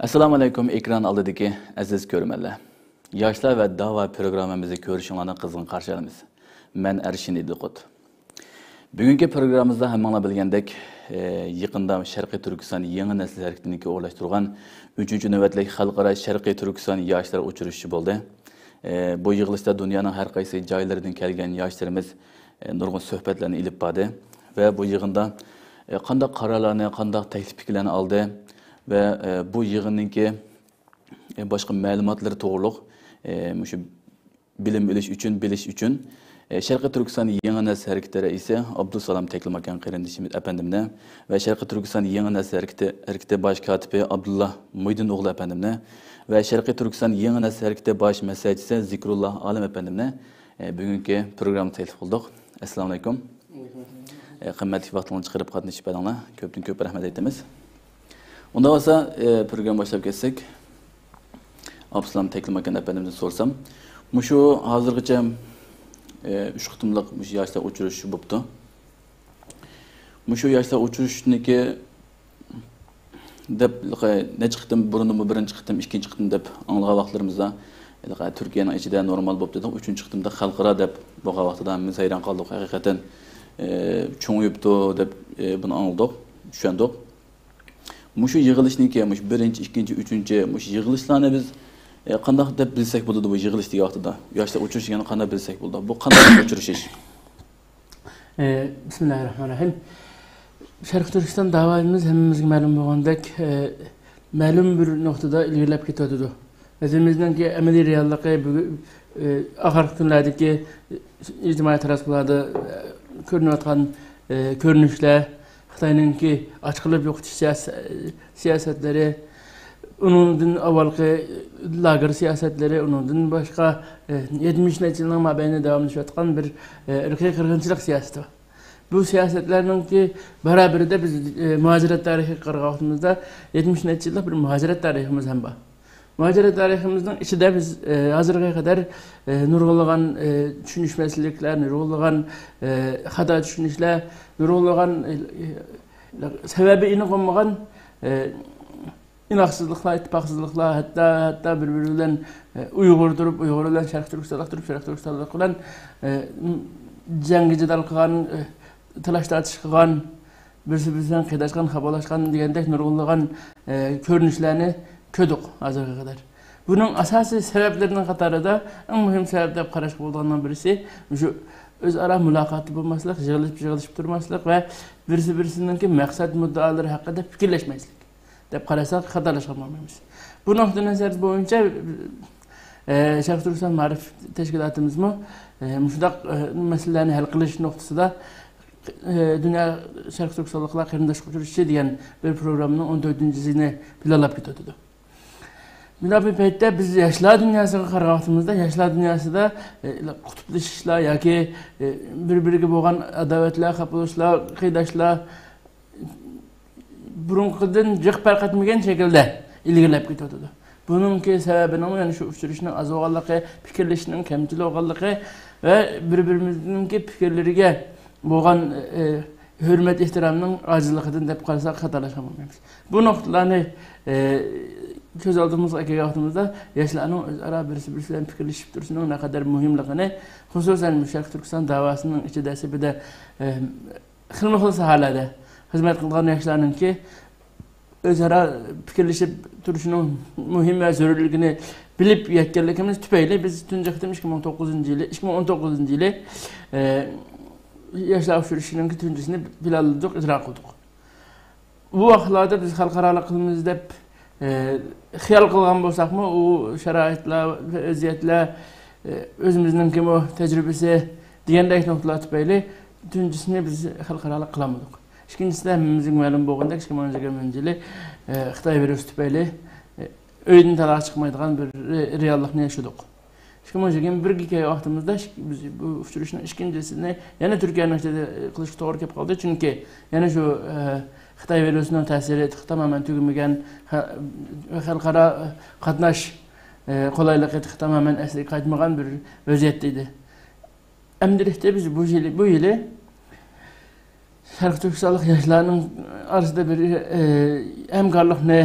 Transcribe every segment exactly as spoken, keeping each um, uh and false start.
ئەسسالامۇ ئەلەيكۇم، ئېكران ئالدىدىكى ئەزىز كۆرۈرمەنلەر. ياشلار ۋە داۋا پروگراممىمىزنى كۆرۈشۈڭلارنى قىزغىن قارشى ئالىمىز. مەن ئەرشىن ئىدىقۇت. بۈگۈنكى پروگراممىمىزدا ھەممىڭلار بىلگەندەك، ئى، يېقىندا شەرقىي تۈركىستان يېڭى نەسىل ھەرىكىتىنىڭكى ئورۇنلاشتۇرغان ئۈچىنچى نۆۋەتلىك خەلقئارا شەرقىي تۈركىستان ياشلار ئۇچرىشىشى بولدى. ئى، بۇ يىغىلىشتا دۇنيانىڭ ھەر قايسى جايلىرىدىن كەلگەن ياشلىرىمىز، ئى، نۇرغۇن سۆھبەتلەرنى ئېلىپ باردى ۋە بۇ يىغىندا، ئى، قانداق قارارلارنى، قانداق تەكلىپ پىكىرلەرنى ئالدى ۋە، ئى، بۇ يىغىننىڭكى، ئى، باشقا مەلۇماتلىرى توغرۇلۇق، ئى، مۇشۇ بىلىم ئېلىش ئۈچۈن، بىلىش ئۈچۈن، ئى، شەرقىي تۈركىستان يېڭى نەسىل ھەرىكىتى رەئىسى ئابدۇسالام تەكلىماكان قېرىندىشىمىز ئەپەندىمنى ۋە شەرقىي تۈركىستان يېڭى نەسىل ھەرىكىتى، ھەرىكىتى باش كاتىپى ئابدۇللا مۇھىدىن ئوغلى ئەپەندىمنى ۋە شەرقىي تۈركىستان يېڭى نەسىل ھەرىكىتى باش مەسلىھەتچىسى زىكرۇللا ئالىم ئەپەندىمنى، ئى، بۈگۈنكى پروگراممىغا تەكلىپ قىلدۇق. ئەسسالامۇ ئەلەيكۇم. ئى، قىممەتلىك ۋاقتىڭلارنى چىقىرىپ قاتنىشىپ بەردىڭلار. كۆپتىن كۆپ رەھمەت ئېيتىمىز. ئۇنداق بولسا، ئى، پروگرامما باشلاپ كەتسەك. ئابدۇسالام تەكلىماكان ئەپەندىمدىن سورىسام، مۇشۇ ھازىرغىچە، ئى، ئۈچ قېتىملىق مۇشۇ ياشلار ئۇچرىشىشى بوپتۇ. مۇشۇ ياشلار ئۇچرىشىشنىكى دەپ، نەچچە قېتىم، بۇرۇندىمۇ بىرىنچى قېتىم، ئىككىنچى قېتىم دەپ ئاڭلىغان ۋاقىتلىرىمىزدا، تۈركىيەنىڭ ئىچىدە نورمال بولۇپ دېدۇق، ئۈچىنچى قېتىمدا خەلقئارا دەپ بولغان ۋاقتىدا ھەممىمىز ھەيران قالدۇق. ھەقىقەتەن، ئى، چوڭىيىپتۇ دەپ، ئى، بۇنى ئاڭلىدۇق، چۈشەندۇق. مۇشۇ يىغىلىشنىڭكى، مۇشۇ بىرىنچى، ئىككىنچى، ئۈچىنچى، مۇشۇ يىغىلىشلارنى بىز، ئى، قانداق دەپ بىلسەك بولىدۇ بۇ يىغىلىش دېگەن ۋاقتىدا؟ ياشلار ئۇچرىشىش دېگەننى قانداق بىلسەك بولىدۇ؟ بۇ قانداق ئۇچرىشىش؟ ئى، بىسمىللاھىررەھمانىررەھىم. شەرقىي تۈركىستان داۋامىز ھەممىمىزگە مەلۇم بولغاندەك، ئى، مەلۇم بىر نۇقتىدا ئىلگىرىلەپ كېتىۋاتىدۇ. ۋەتىنىمىزنىڭكى ئەمەلىي رېئاللىقى بۈگۈن، ئى، ئاخىرقى كۈنلەردىكى ئىجتىمائىي تاراتقۇلاردا، ئى، كۆرۈنۈۋاتقان، ئى، كۆرۈنۈشلەر، خىتاينىڭكى ئاچقىلىپ يوقىتىش سىياس-، سىياسەتلىرى، ئۇنىڭدىن ئاۋۋالقى لاگېر سىياسەتلىرى، ئۇنىڭدىن باشقا، ئى، يەتمىش نەچچە يىلنىڭ مابەينىدە داۋاملىشىۋاتقان بىر، ئى، ئىرقىي قىرغىنچىلىق سىياسىتى بار. بۇ سىياسەتلەرنىڭكى بارابىرىدە بىز، ئى، مۇھاجىرەت تارىخىغا قارىغان ۋاقتىمىزدا يەتمىش نەچچە يىللىق بىر مۇھاجىرەت تارىخىمىز ھەم بار. مۇھاجىرەت تارىخىمىزنىڭ ئىچىدە بىز، ئى، ھازىرغا قەدەر، ئى، نۇرغۇنلىغان، ئى، چۈشىنىشمەسلىكلەر، نۇرغۇنلىغان، ئى، خاتا چۈشىنىشلەر، نۇرغۇنلىغان، ئى، ئى، سەۋەبى ئېنىق بولمىغان، ئى، ئىناقسىزلىقلار، ئىتتىپاقسىزلىقلار، ھەتتا، ھەتتا بىر-بىرى بىلەن، ئى، ئۇيغۇر تۇرۇپ، ئۇيغۇر بىلەن شەرقىي تۈركىستانلىق تۇرۇپ، شەرقىي تۈركىستانلىق بىلەن، ئى، جەڭگە جېدەل قىلغان، ئى، تالاش-تارتىش قىلغان، بىرسى-بىرسى بىلەن قېيداشقان، خاپىلاشقان دېگەندەك نۇرغۇنلىغان، ئى، كۆرۈنۈشلەرنى كۆردۇق ھازىرغا قەدەر. بۇنىڭ ئاساسىي سەۋەبلىرىنىڭ قاتارىدا ئەڭ مۇھىم سەۋەب دەپ قاراشقا بولىدىغاننىڭ بىرسى، مۇشۇ ئۆزئارا مۇلاقاتتا بولماسلىق، يىغىلىشىپ، يىغىلىشىپ تۇرماسلىق ۋە بىرسى-بىرسىنىڭكى مەقسەت مۇددىئالىرى ھەققىدە پىكىرلەشمەسلىك دەپ قارىساق، خاتالاشقان بولمايمىز. بۇ نۇقتىئىنەزەر بويىچە، ئە، شەرقىي تۈركىستان مائارىپ تەشكىلاتىمىزمۇ، ئە، مۇشۇنداق، ئە، مەسىلىلەرنى ھەل قىلىش نۇقتىسىدا، ئە، دۇنيا شەرقىي تۈركىستانلىقلار قېرىنداشلىق ئۇچرىشىشى دېگەن بىر پروگراممىنىڭ ئون تۆتىنچىسىنى پىلانلاپ كېتىۋاتىدۇ. مۇنداق بىر پەيتتە بىز ياشلار دۇنياسىغا قارىغان ۋاقتىمىزدا، ياشلار دۇنياسىدا، ئە، قۇتۇپلىشىشلار ياكى، ئە، بىر-بىرىگە بولغان ئاداۋەتلەر، خاپىلىشىشلار، قېيداشلار، بۇرۇنقىدىن جىق پەرق ئەتمىگەن شەكىلدە ئىلگىرىلەپ كېتىۋاتىدۇ. بۇنىڭكى سەۋەبىنىڭ يەنە شۇ ئۇچرىشىشنىڭ ئاز بولغانلىقى، پىكىرلىشىشنىڭ كەمچىل بولغانلىقى ۋە بىر-بىرىمىزنىڭكى پىكىرلىرىگە بولغان، ئى، ھۆرمەت، ئېھتىرامنىڭ ئاجىزلىقىدىن دەپ قارىساق خاتالاشقان بولمايمىز. بۇ نۇقتىلارنى، ئى، كۆز ئالدىمىزغا كەلگەن ۋاقتىمىزدا ياشلارنىڭ ئۆزئارا بىرسى-بىرسى بىلەن پىكىرلىشىپ تۇرۇشىنىڭ نەقەدەر مۇھىملىقىنى، خۇسۇسەن، مۇشۇ شەرقىي تۈركىستان داۋاسىنىڭ ئىچىدە، سېپىدە، ئى، خىلمۇ خىل ساھەلەردە خىزمەت قىلىدىغان ياشلارنىڭكى ئۆزئارا پىكىرلىشىپ تۇرۇشىنىڭ مۇھىم ۋە زۆرۈرلۈكىنى بىلىپ يەتكەنلىكىمىز تۈپەيلى، بىز تۇنجى قېتىم ئىككى مىڭ توققۇزىنچى يىلى، ئىككى مىڭ ئون توققۇزىنچى يىلى، ئە، ياشلار ئۇچرىشىشىنىڭكى تۇنجىسىنى پىلانلىدۇق، ئىجرا قىلدۇق. بۇ ۋاقىتلاردا بىز خەلقئارالىق قىلىمىز دەپ، ئە، خىيال قىلغان بولساقمۇ، ئۇ شارائىتلار، ۋەزىيەتلەر، ئە، ئۆزىمىزنىڭكىمۇ تەجرىبىسى دېگەندەك نۇقتىلار تۈپەيلى تۇنجىسىنى بىز خەلقئارالىق قىلالمىدۇق. ئىككىنچىسىدە، ھەممىمىزگە مەلۇم بولغاندەك، ئىككى مىڭ يىگىرمىنچى يىلى، ئە، خىتاي ۋىرۇسى تۈپەيلى، ئە، ئۆيدىن تالاغا چىقمايدىغان بىر رې-، رېئاللىقنى ياشىدۇق. ئىككى مىڭ يىگىرمە بىرگە كەلگەن ۋاقتىمىزدا ئىك-، بىز بۇ ئۇچرىشىشنىڭ ئىككىنچىسىنى يەنە تۈركىيەنىڭ ئىچىدە قىلىشقا توغرا كېلىپ قالدى. چۈنكى يەنە شۇ، ئە، خىتاي ۋىرۇسىنىڭ تەسىرى تېخى تامامەن تۈگىمىگەن، خە-، خەلقئارا قاتناش، ئە، قولايلىقى تېخى تامامەن ئەسلىگە قايتمىغان بىر ۋەزىيەتتە ئىدى. ئەمدىلىكتە بىز بۇ يىلى، بۇ يىلى شەرقىي تۈركىستانلىق ياشلارنىڭ ئارىسىدا بىر، ئى، ھەمكارلىقنى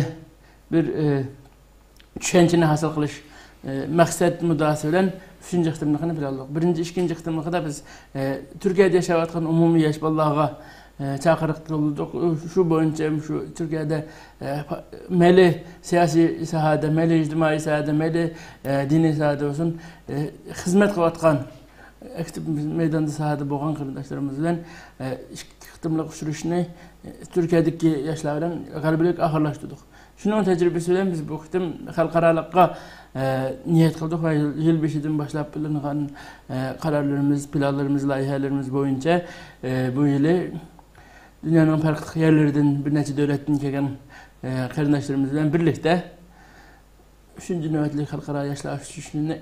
بىر، ئى، چۈشەنچىنى ھاسىل قىلىش، ئى، مەقسەت مۇددىئاسى بىلەن ئۈچىنچى قېتىملىقىنى پىلانلىدۇق. بىرىنچى، ئىككىنچى قېتىملىقىدا بىز، ئى، تۈركىيەدە ياشاۋاتقان ئومۇمىي ياش بالىلارغا، ئى، چاقىرىق يوللىدۇق. شۇ بويىچە شۇ تۈركىيەدە، ئى، پا-، مەيلى سىياسىي ساھەدە، مەيلى ئىجتىمائىي ساھەدە، مەيلى، ئى، دىنىي ساھەدە بولسۇن، ئى، خىزمەت قىلىۋاتقان، ئاكتىپ مەيداندا ساھەدە بولغان قېرىنداشلىرىمىز بىلەن، ئى، ئىككى قېتىملىق ئۇچرىشىشنى، ئى، تۈركىيەدىكى ياشلار بىلەن غەلىبىلىك ئاخىرلاشتۇردۇق. شۇنىڭ تەجرىبىسى بىلەن بىز بۇ قېتىم خەلقئارالىققا، ئە، نىيەت قىلدۇق ۋە يىل، يىل بېشىدىن باشلاپ ئېلىنغان، ئە، قارارلىرىمىز، پىلانلىرىمىز، لايىھەلىرىمىز بويىچە، ئە، بۇ يىلى دۇنيانىڭ پەرقلىق يەرلىرىدىن، بىر نەچچە دۆلەتتىن كەلگەن، ئە، قېرىنداشلىرىمىز بىلەن بىرلىكتە ئۈچىنچى نۆۋەتلىك خەلقئارا ياشلار ئۇچرىشىشىنى،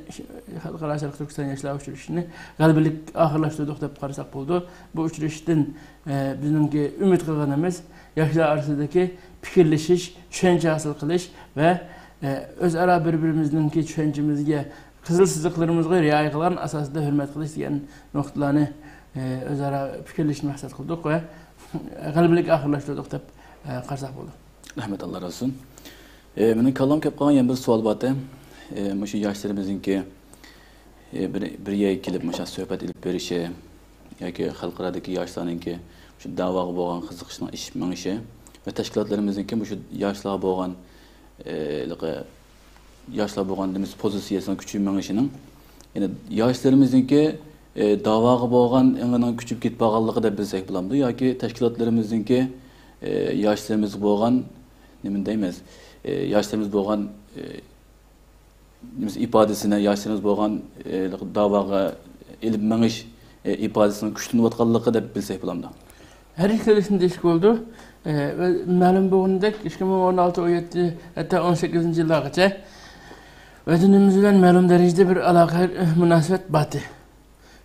خەلقئارا شەرقىي تۈركىستان ياشلار ئۇچرىشىشىنى غەلىبىلىك ئاخىرلاشتۇردۇق دەپ قارىساق بولىدۇ. بۇ ئۇچرىشىشتىن، ئە، بىزنىڭكى ئۈمىد قىلغىنىمىز ياشلار ئارىسىدىكى پىكىرلىشىش، چۈشەنچە ھاسىل قىلىش ۋە، ئە، ئۆزئارا بىر-بىرىمىزنىڭكى چۈشەنچىمىزگە، قىزىل سىزىقلىرىمىزغا رىئايە قىلغان ئاساسىدا ھۆرمەت قىلىش دېگەن نۇقتىلارنى، ئە، ئۆزئارا پىكىرلىشىشنى مەقسەت قىلدۇق ۋە غەلىبىلىك ئاخىرلاشتۇردۇق دەپ، ئە، قارىساق بولىدۇ. رەھمەت، ئاللا رازى بولسۇن. ئى، مېنىڭ كاللامغا كېلىپ قالغان يەنە بىر سوئال بار ئىدى. ئى، مۇشۇ ياشلىرىمىزنىڭكى، ئى، بىر، بىر يەرگە كېلىپ مۇشۇ سۆھبەت ئېلىپ بېرىشى ياكى خەلقئارادىكى ياشلارنىڭكى مۇشۇ دەۋاغا بولغان قىزىقىشنىڭ ئېشىپ مېڭىشى ۋە تەشكىلاتلىرىمىزنىڭكى مۇشۇ ياشلارغا بولغان، ئى، ھېلىقى ياشلار بولغان دېمىز پوزىتسىيەسىنىڭ كۈچىيىپ مېڭىشىنىڭ، يەنى ياشلىرىمىزنىڭكى، ئى، داۋاغا بولغان ئېڭىنىڭ كۈچىيىپ كېتىپ قالغانلىقى دەپ بىلسەك بولامدۇ ياكى تەشكىلاتلىرىمىزنىڭكى، ئى، ياشلىرىمىزغا بولغان، نېمە دەيمىز، ئى، ياشلىرىمىز بولغان، ئى، نېمىسى ئىپادىسىنى، ياشلىرىمىز بولغان، ئى، داۋاغا ئېلىپ مېڭىش، ئى، ئىپادىسىنىڭ كۈچلىنىۋاتقانلىقى دەپ بىلسەك بولامدۇ؟ ھەر ئىككىلىسىنى دېيىشكە بولىدۇ. ئى، ۋە مەلۇم بولغىنىدەك، ئىككى مىڭ ئون ئالتە، ئون يەتتە، ھەتتا ئون سەككىزىنچى يىللارغىچە ۋەتىنىمىز بىلەن مەلۇم دەرىجىدە بىر ئالاقە، ئى، مۇناسىۋەت بار ئىدى.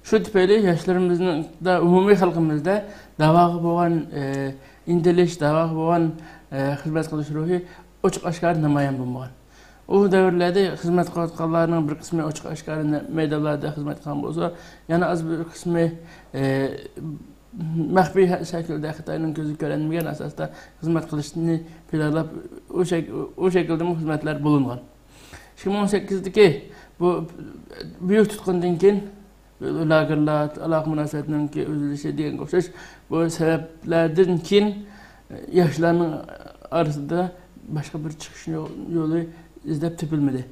شۇ تۈپەيلى ياشلىرىمىزنىڭ، ئومۇمىي خەلقىمىزدە داۋاغا بولغان، ئى، ئىنتىلىش، داۋاغا بولغان، ئى، خىزمەت قىلىش روھى ئوچۇق ئاشكارا نامايان بولمىغان. ئۇ دەۋرلەردە خىزمەت قىلىۋاتقانلارنىڭ بىر قىسمى ئوچۇق ئاشكارا مەيدانلاردا خىزمەت قىلغان بولسا، يەنە ئاز بىر قىسمى، ئى، مەخپىي شەكىلدە خىتاينىڭ كۆزىگە كۆرۈنمىگەن ئاساستا خىزمەت قىلىشنى پىلانلاپ، ئۇ شەك-، ئۇ شەكىلدىمۇ خىزمەتلەر بولۇنغان. ئىككى مىڭ ئون سەككىزدىكى بۇ بۈيۈك تۇتقۇندىن كېيىن، لاگېرلار، ئالاقە مۇناسىۋەتنىڭكى ئۈزۈلۈشى دېگەنگە ئوخشاش، بۇ سەۋەبلەردىن كېيىن ياشلارنىڭ ئارىسىدا باشقا بىر چىقىش يو-، يولى ئىزدەپ تېپىلمىدى.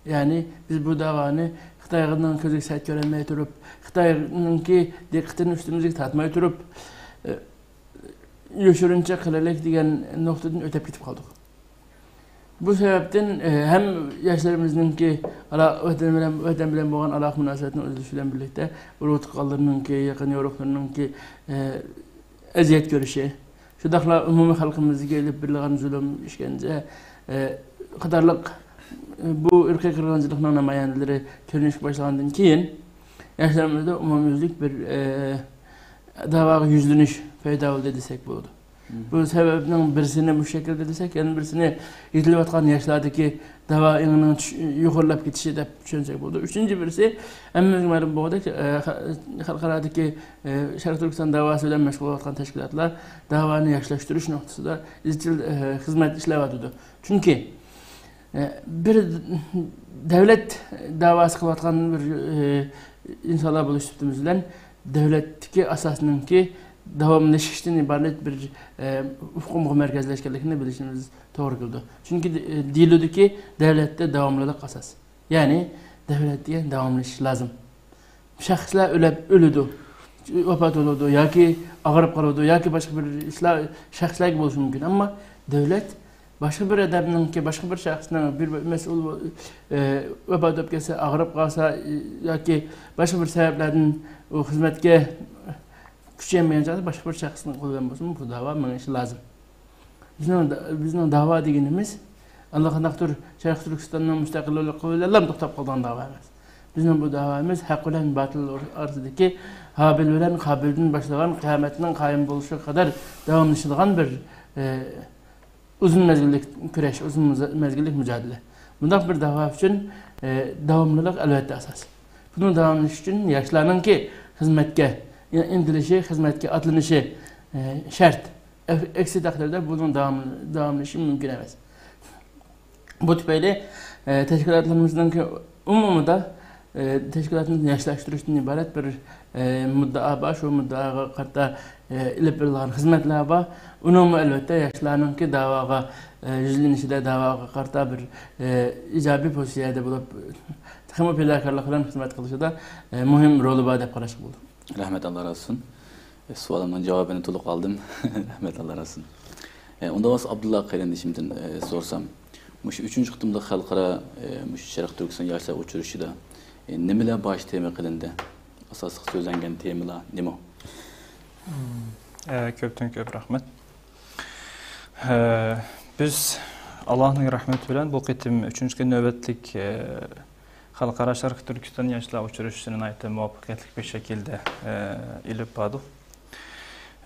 يەنى بىز بۇ داۋانى خىتاينىڭ كۆزىگە سەت كۆرۈنمەي تۇرۇپ، خىتاينىڭكى دىققىتىنى ئۈستىمىزگە تارتماي تۇرۇپ، ئە، يوشۇرۇنچە قىلىلىك دېگەن نۇقتىدىن ئۆتۈپ كېتىپ قالدۇق. بۇ سەۋەبتىن، ئە، ھەم ياشلىرىمىزنىڭكى ئالا-، ۋەتەن بىلەن، ۋەتەن بىلەن بولغان ئالاقە مۇناسىۋەتنىڭ ئۈزۈلۈشى بىلەن بىرلىكتە، ئۇرۇق تۇغقانلىرىنىڭكى، يېقىن يورۇقلىرىنىڭكى، ئە، ئەزىيەت كۆرۈشى، شۇنداقلا ئومۇمىي خەلقىمىزگە ئېلىپ بېرىلغان زۇلۇم، ئىشكەنجە، ئە، قاتارلىق، ئە، بۇ ئىرقىي قىرغىنچىلىقنىڭ نامايەندىلىرى كۆرۈنۈشكە باشلىغاندىن كېيىن، ياشلىرىمىزدا ئومۇميۈزلۈك بىر، ئە، داۋاغا يۈزلىنىش پەيدا بولدى دېسەك بولىدۇ. مم. بۇ سەۋەبنىڭ بىرسىنى مۇشۇ شەكىلدە دېسەك، يەنە بىرسىنى يېتىلىۋاتقان ياشلاردىكى داۋا ئېڭىنىڭ چۈش-، يۇقىرىلاپ كېتىشى دەپ چۈشەنسەك بولىدۇ. ئۈچىنچى بىرسى، ھەممىمىزگە مەلۇم بولغۇدەك، ئە، خە-، خەلقئارادىكى، ئە، شەرقىي تۈركىستان داۋاسى بىلەن مەشغۇل بولۇۋاتقان تەشكىلاتلار داۋانى ياشلاشتۇرۇش نۇقتىسىدا ئىزچىل، ئە، خىزمەت ئىشلەۋاتىدۇ. چۈنكى، ئە، بىر دەۋلەت داۋاسى قىلىۋاتقان بىر، ئە، ئىنسانلار بولۇش سۈپىتىمىز بىلەن دەۋلەتتىكى ئاساسنىڭكى داۋاملىشىشتىن ئىبارەت بىر، ئە، ئۇقۇمغا مەركەزلەشكەنلىكىنى بىلىشىمىز توغرا كېلىدۇ. چۈنكى، ئە، دېيىلىدۇكى، دەۋلەتتە داۋاملىق ئاساس. يەنى دەۋلەت دېگەن داۋاملىشىشى لازىم. شەخسلەر ئۆلەپ، ئۆلىدۇ، ۋاپات بولىدۇ ياكى ئاغرىپ قالىدۇ ياكى باشقا بىر ئىشلار شەخسلەرگە بولۇشى مۇمكىن. ئەمما دۆلەت باشقا بىر ئادەمنىڭكى، باشقا بىر شەخسنىڭ بىر مەسئۇل، ئە، ۋاپات بولۇپ كەتسە، ئاغرىپ قالسا، ئە، ياكى باشقا بىر سەۋەبلەردىن ئۇ خىزمەتكە كۈچىيەلمىگەن چاغدا باشقا بىر شەخسنىڭ قولى بىلەن بولسىمۇ بۇ داۋا مېڭىشى لازىم. بىزنىڭ، بىزنىڭ داۋا دېگىنىمىز ئاللىقانداقتۇر شەرقىي تۈركىستاننىڭ مۇستەقىللىقى بىلەنلا توختاپ قالىدىغان داۋا ئەمەس. بىزنىڭ بۇ داۋامىز ھەق بىلەن باتىل ئارىسىدىكى ھابىل بىلەن قابىلدىن باشلىغان قىيامەتنىڭ قايىم بولۇشىغا قەدەر داۋاملىشىدىغان بىر، ئە، ئۇزۇن مەزگىللىك كۈرەش، ئۇزۇن مۇزا-، مەزگىللىك مۇجادىلە. بۇنداق بىر داۋا ئۈچۈن، ئە، داۋاملىلىق ئەلۋەتتە ئاساس. بۇنىڭ داۋاملىشىشى ئۈچۈن ياشلارنىڭكى خىزمەتكە ئىنتىلىشى، خىزمەتكە ئاتلىنىشى، ئە، شەرت. ئەك-، ئەكسى تەقدىردە بۇنىڭ داۋام-، داۋاملىشىشى مۇمكىن ئەمەس. بۇ تۈپەيلى، ئە، تەشكىلاتلىرىمىزنىڭكى ئومۇمىدا، ئە، تەشكىلاتنى ياشلاشتۇرۇشتىن ئىبارەت بىر، ئە، مۇددىئا بار. شۇ مۇددىئاغا قارىتا، ئە، ئېلىپ بېرىلغان خىزمەتلەر بار. ئۇنىڭمۇ، ئەلۋەتتە، ياشلارنىڭكى داۋاغا، ئە، يۈزلىنىشىدە، داۋاغا قارىتا بىر، ئە، ئىجابىي پوزىتسىيەدە بولۇپ، تېخىمۇ پىداكارلىق بىلەن خىزمەت قىلىشىدا، ئە، مۇھىم رولى بار دەپ قاراشقا بولىدۇ. رەھمەت، ئاللا رازى بولسۇن. ئە، سوئالىمنىڭ جاۋابىنى تولۇق ئالدىم. رەھمەت، ئاللا رازى بولسۇن. ئە، ئۇنداق بولسا، ئابدۇللا قېرىندىشىمدىن، ئە، سورىسام، مۇشۇ ئۈچىنچى قېتىملىق خەلقئارا، ئە، مۇشۇ شەرقىي تۈركىستان ياشلار ئۇچرىشىشىدا، ئە، نېمىلەر باش تېما قىلىندى؟ ئاساسلىق سۆزلەنگەن تېمىلار نېمە؟ مم. ئە، كۆپتىن كۆپ رەھمەت. ئە، بىز ئاللانىڭ رەھمىتى بىلەن بۇ قېتىم ئۈچىنچى نۆۋەتلىك، ئە، خەلقئارا شەرقىي تۈركىستان ياشلار ئۇچرىشىشىنى ناھايىتى مۇۋەپپەقىيەتلىك بىر شەكىلدە، ئە، ئېلىپ باردۇق.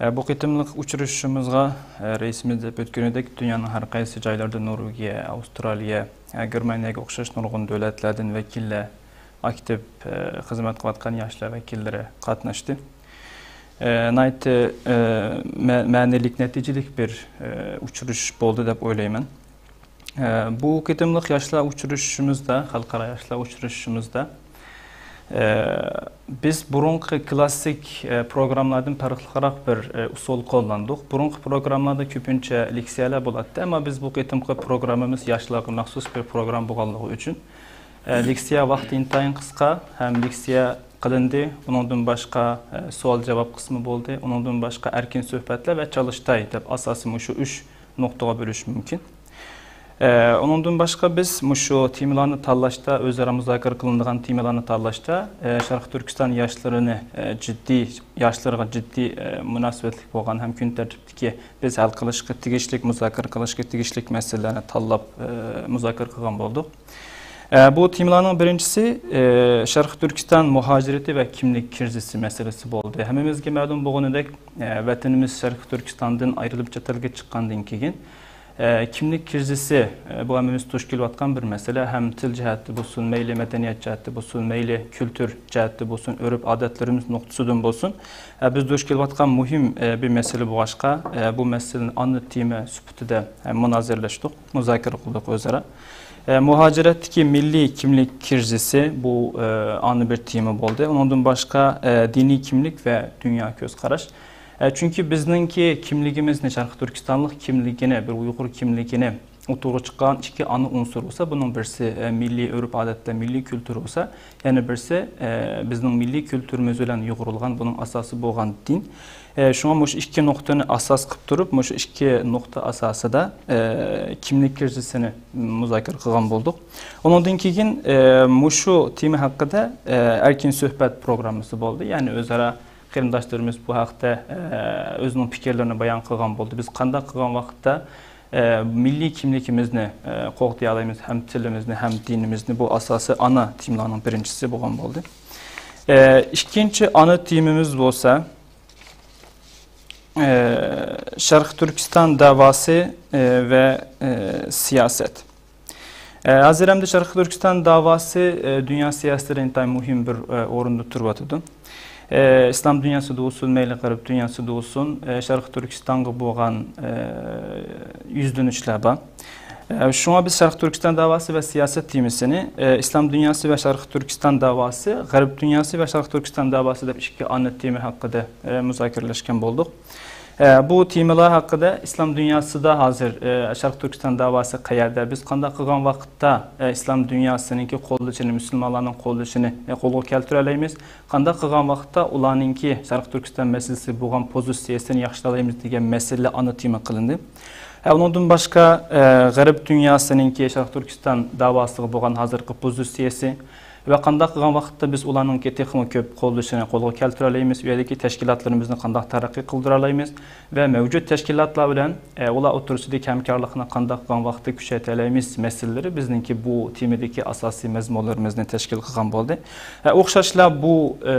ئە، بۇ قېتىملىق ئۇچرىشىشىمىزغا، ئە، رەئىسىمىز دەپ ئۆتكىنىدەك، دۇنيانىڭ ھەر قايسى جايلىرىدىن، نورۋېگىيە، ئاۋسترالىيە، ئە، گېرمانىيەگە ئوخشاش نۇرغۇن دۆلەتلەردىن ۋەكىللەر، ئاكتىپ، ئە، خىزمەت قىلىۋاتقان ياشلار ۋەكىللىرى قاتناشتى. ئە، ناھايىتى، ئە، مە-، مەنىلىك، نەتىجىلىك بىر، ئە، ئۇچرىشىش بولدى دەپ ئويلايمەن. ئە، بۇ قېتىملىق ياشلار ئۇچرىشىشىمىزدا، خەلقئارا ياشلار ئۇچرىشىشىمىزدا، ئە، بىز بۇرۇنقى كلاسسىك، ئە، پروگراممىلاردىن پەرقلىقراق بىر، ئە، ئۇسۇل قوللاندۇق. بۇرۇنقى پروگراممىلاردا كۆپىنچە لېكسىيەلەر بولاتتى، ئەمما بىز بۇ قېتىمقى پروگراممىمىز ياشلارغا مەخسۇس بىر پروگرام بولغانلىقى ئۈچۈن، ئە، لېكسىيە ۋاقتى ئىنتايىن قىسقا ھەم لېكسىيە قىلىندى. ئۇنىڭدىن باشقا، ئە، سوئال-جاۋاب قىسمى بولدى. ئۇنىڭدىن باشقا ئەركىن سۆھبەتلەر ۋە چالىشتاي دەپ ئاساسىي مۇشۇ ئۈچ نۇقتىغا بۆلۈش مۇمكىن. ئە، ئۇنىڭدىن باشقا بىز مۇشۇ تېمىلارنى تاللاشتا، ئۆزئارا مۇزاكىرە قىلىنىدىغان تېمىلارنى تاللاشتا، ئە، شەرقىي تۈركىستان ياشلىرىنى، ئە، جىددىي، ياشلىرىغا جىددىي، ئە، مۇناسىۋەتلىك بولغان ھەم كۈن تەرتىپتىكى بىز ھەل قىلىشقا تېگىشلىك، مۇزاكىرە قىلىشقا تېگىشلىك مەسىلىلەرنى تاللاپ، ئە، مۇزاكىرە قىلغان بولدۇق. ئە، بۇ تېمىلارنىڭ بىرىنچىسى، ئە، شەرقىي تۈركىستان مۇھاجىرىتى ۋە كىملىك كىرىزىسى مەسىلىسى بولدى. ھەممىمىزگە مەلۇم بولغىنىدەك، ئە، ۋەتىنىمىز شەرقىي تۈركىستاندىن ئايرىلىپ چەت ئەلگە چىققاندىن كېيىن، ئە، كىملىك كىرىزىسى، ئە، بۇ ھەممىمىز دۇچ كېلىۋاتقان بىر مەسىلە. ھەم تىل جەھەتتە بولسۇن، مەيلى مەدەنىيەت جەھەتتە بولسۇن، مەيلى كۈلتۈر جەھەتتە بولسۇن، ئۆرپ-ئادەتلىرىمىز نۇقتىسىدىن بولسۇن، ئە، بىز دۇچ كېلىۋاتقان مۇھىم، ئە، بىر مەسىلە بولغاچقا، ئە، بۇ مەسىلىنى ئانا تېما سۈپىتىدە، ئە، مۇنازىرىلەشتۇق، مۇزاكىرە قىلدۇق ئۆزئارا. ئە، مۇھاجىرەتتىكى مىللىي كىملىك كىرىزىسى بۇ، ئە، ئانا بىر تېما بولدى. ئۇنىڭدىن باشقا، ئە، دىنىي كىملىك ۋە دۇنيا كۆز قاراش. ئە، چۈنكى بىزنىڭكى كىملىكىمىزنى، شەرقىي تۈركىستانلىق كىملىكىنى، بىر ئۇيغۇر كىملىكىنى ئوتتۇرىغا چىققان ئىككى ئانا ئۇنسۇر بولسا، بۇنىڭ بىرسى، ئە، مىللىي ئۆرپ-ئادەتلەر، مىللىي كۈلتۈر بولسا، يەنە بىرسى، ئە، بىزنىڭ مىللىي كۈلتۈرىمىز بىلەن يۇغۇرۇلغان، بۇنىڭ ئاساسى بولغان دىن. ئە، شۇڭا مۇشۇ ئىككى نۇقتىنى ئاساس قىلىپ تۇرۇپ، مۇشۇ ئىككى نۇقتا ئاساسىدا، ئە، كىملىك كىرىزىسىنى مۇزاكىرە قىلغان بولدۇق. ئۇنىڭدىن كېيىن، ئە، مۇشۇ تېما ھەققىدە، ئە، ئەركىن سۆھبەت پروگراممىسى بولدى. يەنى ئۆزئارا قېرىنداشلىرىمىز بۇ ھەقتە، ئە، ئۆزىنىڭ پىكىرلىرىنى بايان قىلغان بولدى. بىز قانداق قىلغان ۋاقىتتا، ئە، مىللىي كىملىكىمىزنى، ئە، قوغدىيالايمىز، ھەم تىلىمىزنى، ھەم دىنىمىزنى، بۇ ئاساسىي ئانا تېمىلارنىڭ بىرىنچىسى بولغان بولدى. ئە، ئىككىنچى ئانا تېمىمىز بولسا، ئە، شەرقىي تۈركىستان داۋاسى، ئە، ۋە، ئە، سىياسەت. ئە، ھازىر ئەمدى شەرقىي تۈركىستان داۋاسى، ئە، دۇنيا سىياسىتىدە ئىنتايىن مۇھىم بىر، ئە، ئورۇندا تۇرۇۋاتىدۇ. ئە، ئىسلام دۇنياسىدا بولسۇن، مەيلى غەرب دۇنياسىدا بولسۇن، ئە، شەرقىي تۈركىستانغا بولغان، ئە، يۈزلىنىشلەر بار. ئە، شۇڭا بىز شەرقىي تۈركىستان داۋاسى ۋە سىياسەت تېمىسىنى، ئە، ئىسلام دۇنياسى ۋە شەرقىي تۈركىستان داۋاسى، غەرب دۇنياسى ۋە شەرقىي تۈركىستان داۋاسى دەپ ئىككى ئانا تېما ھەققىدە، ئە، مۇزاكىرىلەشكەن بولدۇق. ئە، بۇ تېمىلار ھەققىدە ئىسلام دۇنياسىدا ھازىر، ئە، شەرقىي تۈركىستان داۋاسى قەيەردە، بىز قانداق قىلغان ۋاقىتتا، ئە، ئىسلام دۇنياسىنىڭكى قوللىشىنى، مۇسۇلمانلارنىڭ قوللىشىنى، ئە، قولغا كەلتۈرەلەيمىز؟ قانداق قىلغان ۋاقىتتا ئۇلارنىڭكى شەرقىي تۈركىستان مەسىلىسىگە بولغان پوزىتسىيەسىنى ياخشىلايمىز دېگەن مەسىلىلەر ئانا تېما قىلىندى. ھە، ئۇنىڭدىن باشقا، ئە، غەرب دۇنياسىنىڭكى شەرقىي تۈركىستان داۋاسىغا بولغان ھازىرقى پوزىتسىيەسى ۋە قانداق قىلغان ۋاقىتتا بىز ئۇلارنىڭكى تېخىمۇ كۆپ قوللىشىنى قولغا كەلتۈرەلەيمىز، ئۇ يەردىكى تەشكىلاتلىرىمىزنى قانداق تەرەققىي قىلدۇرالايمىز ۋە مەۋجۇت تەشكىلاتلار بىلەن، ئە، ئۇلار ئوتتۇرىسىدىكى ھەمكارلىقنى قانداق قىلغان ۋاقىتتا كۈچەيتەلەيمىز مەسىلىلىرى بىزنىڭكى بۇ تېمىدىكى ئاساسىي مەزمۇنلىرىمىزنى تەشكىل قىلغان بولدى. ھە، ئوخشاشلا بۇ، ئە،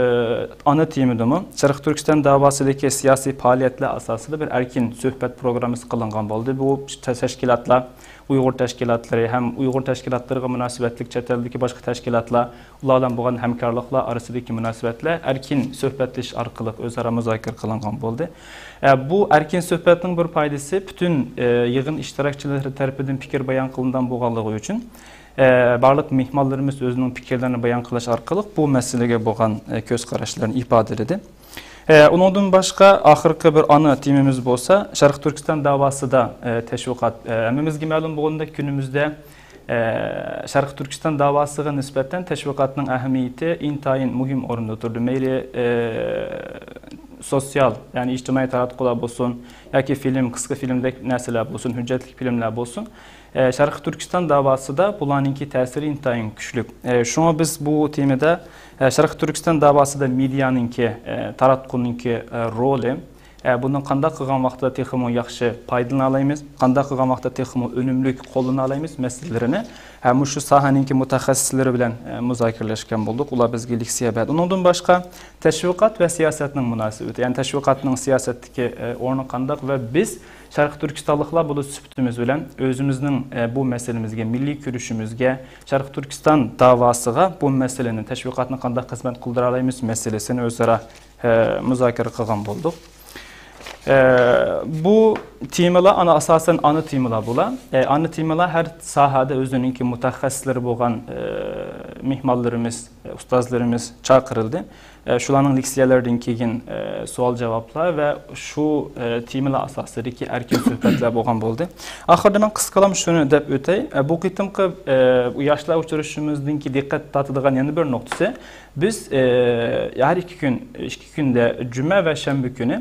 ئانا تېمىدىمۇ شەرقىي تۈركىستان داۋاسىدىكى سىياسىي پائالىيەتلەر ئاساسىدا بىر ئەركىن سۆھبەت پروگراممىسى قىلىنغان بولدى. بۇ تەشكىلاتلار ئۇيغۇر تەشكىلاتلىرى ھەم ئۇيغۇر تەشكىلاتلىرىغا مۇناسىۋەتلىك چەت ئەلدىكى باشقا تەشكىلاتلار، ئۇلار بىلەن بولغان ھەمكارلىقلار ئارىسىدىكى مۇناسىۋەتلەر ئەركىن سۆھبەتلىشىش ئارقىلىق ئۆزئارا مۇزاكىرە قىلىنغان بولدى. ئە، بۇ ئەركىن سۆھبەتنىڭ بىر پايدىسى پۈتۈن، ئە، يىغىن ئىشتىراكچىلىرى تەرىپىدىن پىكىر بايان قىلىنغان بولغانلىقى ئۈچۈن، ئە، بارلىق مېھمانلىرىمىز ئۆزىنىڭ پىكىرلىرىنى بايان قىلىش ئارقىلىق بۇ مەسىلىگە بولغان، ئە، كۆز قاراشلىرىنى ئىپادىلىدى. ئە، ئۇنىڭدىن باشقا، ئاخىرقى بىر ئانا تېمىمىز بولسا، شەرقىي تۈركىستان داۋاسىدا، ئە، تەشۋىقات. ئە، ھەممىمىزگە مەلۇم بولغىنىدەك، كۈنىمىزدە، ئە، شەرقىي تۈركىستان داۋاسىغا نىسبەتەن تەشۋىقاتنىڭ ئەھمىيىتى ئىنتايىن مۇھىم ئورۇندا تۇرىدۇ. مەيلى، ئە، سوتسىيال، يەنى ئىجتىمائىي تاراتقۇلار بولسۇن، ياكى فىلىم، قىسقا فىلىمدەك نەرسىلەر بولسۇن، ھۆججەتلىك فىلىملەر بولسۇن، ئە، شەرقىي تۈركىستان داۋاسىدا بۇلارنىڭكى تەسىرى ئىنتايىن كۈچلۈك. ئە، شۇڭا بىز بۇ تېمىدا، ئە، شەرقىي تۈركىستان داۋاسىدا مېدىيانىڭكى، ئە، تاراتقۇنىڭكى، ئە، رولى، ئە، بۇنى قانداق قىلغان ۋاقىتتا تېخىمۇ ياخشى پايدىلانا ئالايمىز، قانداق قىلغان ۋاقىتتا تېخىمۇ ئۈنۈملۈك قوللىنالايمىز مەسىلىلىرىنى، ئە، مۇشۇ ساھەنىڭكى مۇتەخەسسىسلىرى بىلەن، ئە، مۇزاكىرىلەشكەن بولدۇق. ئۇلار بىزگە لېكسىيە بەردى. ئۇنىڭدىن باشقا، تەشۋىقات ۋە سىياسەتنىڭ مۇناسىۋىتى، يەنى تەشۋىقاتنىڭ سىياسەتتىكى، ئە، ئورنى قانداق ۋە بىز شەرقىي تۈركىستانلىقلار بولۇش سۈپىتىمىز بىلەن ئۆزىمىزنىڭ، ئە، بۇ مەسىلىمىزگە، مىللىي كۈرىشىمىزگە، شەرقىي تۈركىستان داۋاسىغا بۇ مەسىلىنى، تەشۋىقاتنى قانداق خىزمەت قىلدۇرالايمىز مەسىلىسىنى ئۆزئارا، ئە، مۇزاكىرە قىلغان بولدۇق. ئە، بۇ تېمىلار ئانا، ئاساسەن ئانا تېمىلار بۇلار. ئە، ئانا تېمىلار ھەر ساھەدە ئۆزىنىڭكى مۇتەخەسسىسلىرى بولغان، ئە، مېھمانلىرىمىز، ئە، ئۇستازلىرىمىز چاقىرىلدى. ئە، شۇلارنىڭ لېكسىيەلىرىدىن كېيىن، ئە، سوئال-جاۋابلار ۋە شۇ، ئە، تېمىلار ئاساسىدىكى ئەركىن سۆھبەتلەر بولغان بولدى. ئاخىرىدا مەن قىسقىلام شۇنى دەپ ئۆتەي. ئە، بۇ قېتىمقى، ئە، بۇ ياشلار ئۇچرىشىشىمىزدىنكى دىققەت تارتىدىغان يەنە بىر نۇقتىسى، بىز، ئە، ھەر ئىككى كۈن، ئىككى كۈندە جۈمە ۋە شەنبە كۈنى،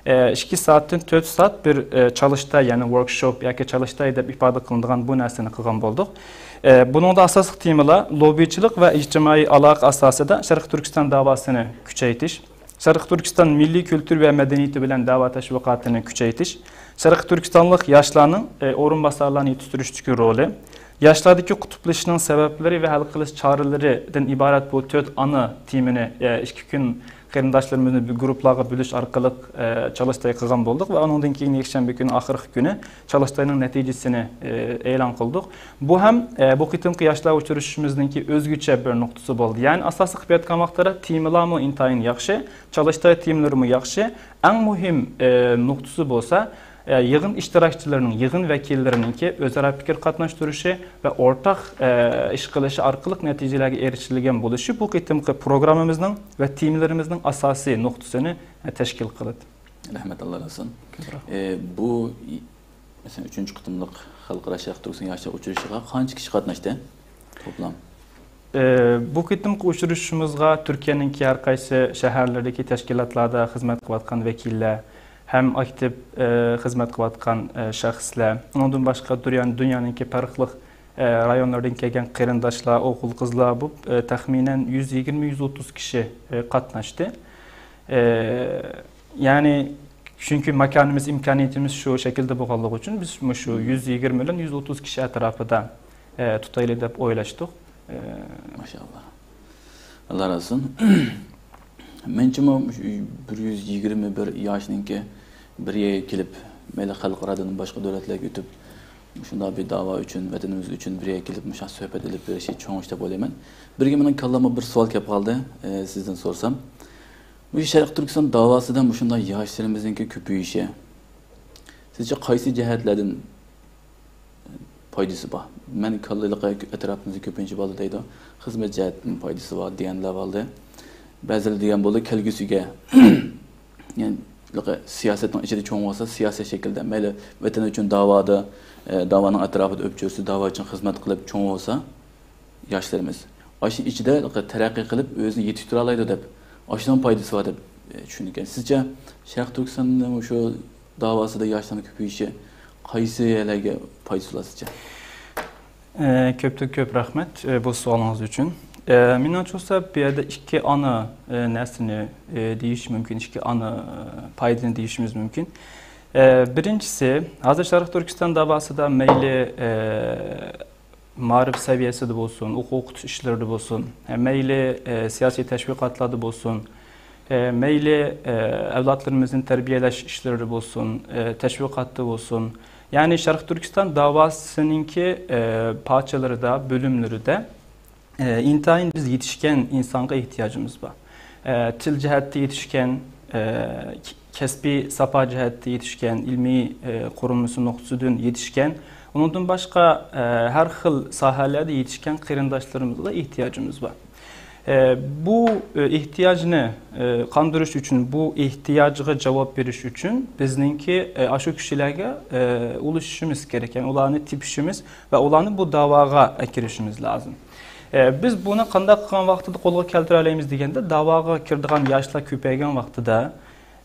ئە، ئىككى سائەتتىن تۆت سائەت بىر، ئە، چالىشتاي، يەنى ۋوركشوپ ياكى چالىشتاي دەپ ئىپادە قىلىنىدىغان بۇ نەرسىنى قىلغان بولدۇق. ئە، بۇنىڭدا ئاساسلىق تېمىلار لوببىچىلىق ۋە ئىجتىمائىي ئالاقە ئاساسىدا شەرقىي تۈركىستان داۋاسىنى كۈچەيتىش، شەرقىي تۈركىستان مىللىي كۈلتۈر ۋە مەدەنىيىتى بىلەن داۋا تەشۋىقاتىنى كۈچەيتىش، شەرقىي تۈركىستانلىق ياشلارنىڭ، ئە، ئورۇنباسارلارنى يېتىشتۈرۈشتىكى رولى، ياشلاردىكى قۇتۇپلىشىشنىڭ سەۋەبلىرى ۋە ھەل قىلىش چارىلىرىدىن ئىبارەت بۇ تۆت ئانا تېمىنى، ئە، ئىككى كۈن قېرىنداشلىرىمىزنى بىر گۇرۇپپىلارغا بۆلۈش ئارقىلىق، ئە، چالىشتاي قىلغان بولدۇق ۋە ئۇنىڭدىن كېيىن يەكشەنبە كۈنى ئاخىرقى كۈنى چالىشتاينىڭ نەتىجىسىنى، ئە، ئېلان قىلدۇق. بۇ ھەم، ئە، بۇ قېتىمقى ياشلار ئۇچرىشىشىمىزنىڭكى ئۆزگىچە بىر نۇقتىسى بولدى. يەنى ئاساسلىق قىلىۋاتقان ۋاقىتلاردا تېمىلارمۇ ئىنتايىن ياخشى، چالىشتاي تېمىلىرىمۇ ياخشى. ئەڭ مۇھىم، ئە، نۇقتىسى بولسا، ئە، يىغىن ئىشتىراكچىلىرىنىڭ، يىغىن ۋەكىللىرىنىڭكى ئۆزئارا پىكىر قاتناشتۇرۇشى ۋە ئورتاق، ئە، ئىش قىلىشى ئارقىلىق نەتىجىلەرگە ئېرىشىلگەن بولۇشى بۇ قېتىمقى پروگراممىمىزنىڭ ۋە تېمىلىرىمىزنىڭ ئاساسىي نۇقتىسىنى، ئە، تەشكىل قىلىدۇ. رەھمەت، ئاللا رازى بولسۇن. كۆپ رەھمەت. ئە، بۇ، مەسىلەن، ئۈچىنچى قېتىملىق خەلقئارا شەرقىي تۈركىستان ياشلار ئۇچرىشىشىغا قانچە كىشى قاتناشتى؟ توپلام. ئە، بۇ قېتىمقى ئۇچرىشىشىمىزغا تۈركىيەنىڭكى ھەر قايسى شەھەرلىرىدىكى تەشكىلاتلاردا خىزمەت قىلىۋاتقان ۋەكىللەر ھەم ئاكتىپ، ئە، خىزمەت قىلىۋاتقان، ئە، شەخسلەر، ئۇنىڭدىن باشقا دۇنيا-، دۇنيانىڭكى پەرقلىق، ئە، رايونلىرىدىن كەلگەن قېرىنداشلار، ئوغۇل-قىزلار بولۇپ، ئە، تەخمىنەن يۈز يىگىرمە، يۈز ئوتتۇز كىشى، ئە، قاتناشتى. ئە، يەنى، چۈنكى ماكانىمىز، ئىمكانىيىتىمىز شۇ شەكىلدە بولغانلىقى ئۈچۈن، بىز مۇشۇ يۈز يىگىرمە بىلەن يۈز ئوتتۇز كىشى ئەتراپىدا، ئە، تۇتايلى دەپ ئويلاشتۇق. ئە، ماشائاللا. ئاللا رازى بولسۇن. مەنچىمۇ مۇشۇ بىر يۈز يىگىرمە بىر ياشنىڭكى بىر يەرگە كېلىپ، مەيلى خەلقئارادىن باشقا دۆلەتلەرگە ئۆتۈپ، مۇشۇنداق بىر داۋا ئۈچۈن، ۋەتىنىمىز ئۈچۈن بىر يەرگە كېلىپ، مۇشۇنداق سۆھبەت ئېلىپ بېرىشى چوڭ ئىش دەپ ئويلايمەن. بىرگە مېنىڭ كاللامغا بىر سوئال كېلىپ قالدى، ئە، سىزدىن سورىسام. مۇشۇ شەرقىي تۈركىستان داۋاسىدا مۇشۇنداق ياشلىرىمىزنىڭكى كۆپىيىشى، سىزچە قايسى جەھەتلەردىن پايدىسى بار؟ مەن كاللىلىقى ئەتراپىمىزدا كۆپىنچە بالىلار دەيدۇ، خىزمەت جەھەتتىن پايدىسى بار دېگەنلەر بولدى. بەزىلەر دېگەن بولدى، كەلگۈسىگە، يەنى سىياسەتنىڭ ئىچىدە چوڭ بولسا، سىياسىي شەكىلدە، مەيلى ۋەتەن ئۈچۈن داۋادا، ئە، داۋانىڭ ئەتراپىدا ئۆپچۆرىسى، داۋا ئۈچۈن خىزمەت قىلىپ چوڭ بولسا، ياشلىرىمىز ئاشۇ ئىچىدە تەرەققىي قىلىپ، ئۆزىنى يېتىشتۈرەلەيدۇ دەپ، ئاشۇنىڭ پايدىسى بار دەپ، ئە، چۈشىنىدىكەن. سىزچە، شەرقىي تۈركىستاننىڭ شۇ داۋاسىدا ياشلارنىڭ كۆپىيىشى قايسى يەرلەرگە پايدىسى بولار سىزچە؟ ئە، كۆپتىن كۆپ رەھمەت، ئە، بۇ سوئالىڭىز ئۈچۈن. ئە، مېنىڭچە بولسا، بۇ يەردە ئىككى ئانا، ئە، نەرسىنى، ئە، دېيىش مۇمكىن، ئىككى ئانا، ئە، پايدىنى دېيىشىمىز مۇمكىن. ئە، بىرىنچىسى، ھازىر شەرقىي تۈركىستان داۋاسىدا مەيلى، ئە، مائارىپ سەۋىيەسىدە بولسۇن، ئوقۇتۇش ئىشلىرىدا بولسۇن، مەيلى، ئە، سىياسىي تەشۋىقاتلاردا بولسۇن، ئە، مەيلى، ئە، ئەۋلادلىرىمىزنى تەربىيەلەش ئىشلىرىدا بولسۇن، ئە، تەشۋىقاتتا بولسۇن، يەنى شەرقىي تۈركىستان داۋاسىنىڭكى، ئە، پارچىلىرىدا، بۆلۈملىرىدە، ئە، ئىنتايىن بىز يېتىشكەن ئىنسانغا ئېھتىياجىمىز بار. ئە، تىل جەھەتتە يېتىشكەن، ئە، ك-، كەسپىي ساپا جەھەتتە يېتىشكەن، ئىلمىي، ئە، قۇرۇلمىسى نۇقتىسىدىن يېتىشكەن، ئۇنىڭدىن باشقا، ئە، ھەر خىل ساھەلەردە يېتىشكەن قېرىنداشلىرىمىزغا ئېھتىياجىمىز بار. ئە، بۇ، ئە، ئېھتىياجنى، ئە، قاندۇرۇش ئۈچۈن، بۇ ئېھتىياجغا جاۋاب بېرىش ئۈچۈن بىزنىڭكى، ئە، ئاشۇ كىشىلەرگە، ئە، ئۇلىشىشىمىز كېرەك، يەنى ئۇلارنى تېپىشىمىز ۋە ئۇلارنى بۇ داۋاغا ئەكىرىشىمىز لازىم. ئە، بىز بۇنى قانداق قىلغان ۋاقتىدا قولغا كەلتۈرەلەيمىز دېگەندە، داۋاغا كىرىدىغان ياشلار كۆپەيگەن ۋاقتىدا،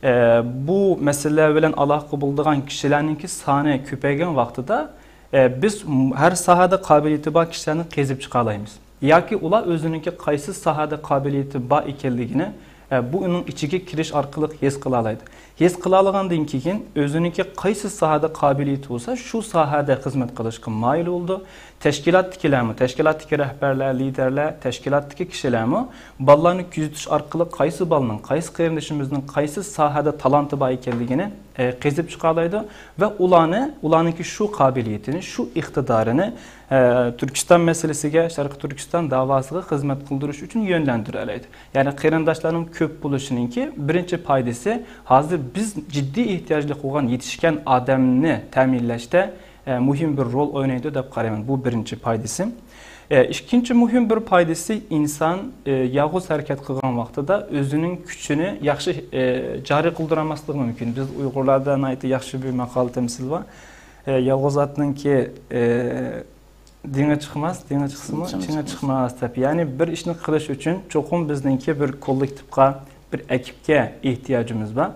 ئە، بۇ مەسىلىلەر بىلەن ئالاقە بولىدىغان كىشىلەرنىڭكى سانى كۆپەيگەن ۋاقتىدا، ئە، بىز م-، ھەر ساھەدە قابىلىيىتى بار كىشىلەرنى قېزىپ چىقالايمىز. ياكى ئۇلار ئۆزىنىڭكى قايسى ساھەدە قابىلىيىتى بار ئىكەنلىكىنى، ئە، بۇ ئۇنىڭ ئىچىگە كىرىش ئارقىلىق ھېس قىلالايدۇ. ھېس قىلالىغاندىن كېيىن ئۆزىنىڭكى قايسى ساھەدە قابىلىيىتى بولسا، شۇ ساھەدە خىزمەت قىلىشقا مايىل بولىدۇ. تەشكىلاتتىكىلەرمۇ، تەشكىلاتتىكى رەھبەرلەر، لىدەرلەر، تەشكىلاتتىكى كىشىلەرمۇ بالىلارنى كۆزىتىش ئارقىلىق قايسى بالىنىڭ، قايسى قېرىندىشىمىزنىڭ قايسى ساھەدە تالانتى بار ئىكەنلىكىنى، ئە، قېزىپ چىقالايدۇ ۋە ئۇلارنى، ئۇلارنىڭكى شۇ قابىلىيىتىنى، شۇ ئىقتىدارىنى، ئە، تۈركىستان مەسىلىسىگە، شەرقىي تۈركىستان داۋاسىغا خىزمەت قىلدۇرۇش ئۈچۈن يۆنلەندۈرەلەيدۇ. يەنى قېرىنداشلارنىڭ كۆپ بولۇشىنىڭكى بىرىنچى پايدىسى، ھازىر بىز جىددىي ئېھتىياجلىق بولغان يېتىشكەن ئادەمنى تەمىنلەشتە، ئە، مۇھىم بىر رول ئوينايدۇ دەپ قارايمەن. بۇ بىرىنچى پايدىسى. ئە، ئىككىنچى مۇھىم بىر پايدىسى، ئىنسان، ئە، يالغۇز ھەرىكەت قىلغان ۋاقتىدا ئۆزىنىڭ كۈچىنى ياخشى، ئە، جارى قىلدۇرالماسلىقى مۇمكىن. بىز ئۇيغۇرلاردا ناھايىتى ياخشى بىر ماقال تەمسىل بار. ئە، يالغۇز ئاتنىڭكى، ئە، دېڭى چىقماس، دېڭى چىقسىمۇ، چېڭى چىقماس دەپ. يەنى بىر ئىشنى قىلىش ئۈچۈن چوقۇم بىزنىڭكى بىر كوللېكتىپقا، بىر ئەكىپكە ئېھتىياجىمىز بار.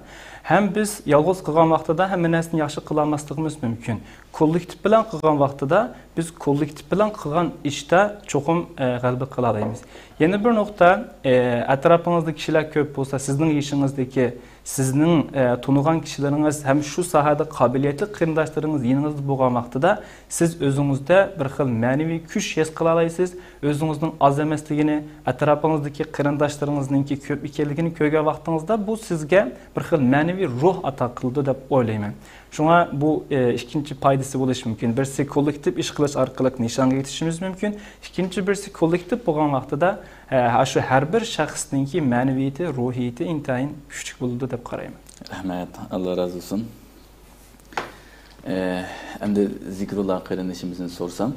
ھەم بىز يالغۇز قىلغان ۋاقتىدا ھەممە نەرسىنى ياخشى قىلالماسلىقىمىز مۇمكىن. كوللېكتىپ بىلەن قىلغان ۋاقتىدا بىز كوللېكتىپ بىلەن قىلغان ئىشتا چوقۇم، ئە، غەلىبە قىلالايمىز. يەنە بىر نۇقتا، ئە، ئەتراپىڭىزدا كىشىلەر كۆپ بولسا، سىزنىڭ يېشىڭىزدىكى، سىزنىڭ، ئە، تونۇغان كىشىلىرىڭىز ھەم شۇ ساھەدە قابىلىيەتلىك قېرىنداشلىرىڭىز يېنىڭىزدا بولغان ۋاقتىدا، سىز ئۆزىڭىزدە بىر خىل مەنىۋى كۈچ ھېس قىلالايسىز، ئۆزىڭىزنىڭ ئاز ئەمەسلىكىنى، ئەتراپىڭىزدىكى قېرىنداشلىرىڭىزنىڭكى كۆپ ئىكەنلىكىنى كۆرگەن ۋاقتىڭىزدا، بۇ سىزگە بىر خىل مەنىۋى روھ ئاتا قىلىدۇ دەپ ئويلايمەن. شۇڭا بۇ، ئە، ئىككىنچى پايدىسى بولۇشى مۇمكىن. بىرسى كوللېكتىپ ئىش قىلىش ئارقىلىق نىشانغا يېتىشىمىز مۇمكىن. ئىككىنچى بىرسى كوللېكتىپ بولغان ۋاقتىدا، ئە، شۇ ھەر بىر شەخسنىڭكى مەنىۋىيىتى، روھىيىتى ئىنتايىن كۈچلۈك بولىدۇ دەپ قارايمەن. رەھمەت، ئاللا رازى بولسۇن. ئە، ئەمدى زىكرۇللا قېرىندىشىمىزدىن سورىسام،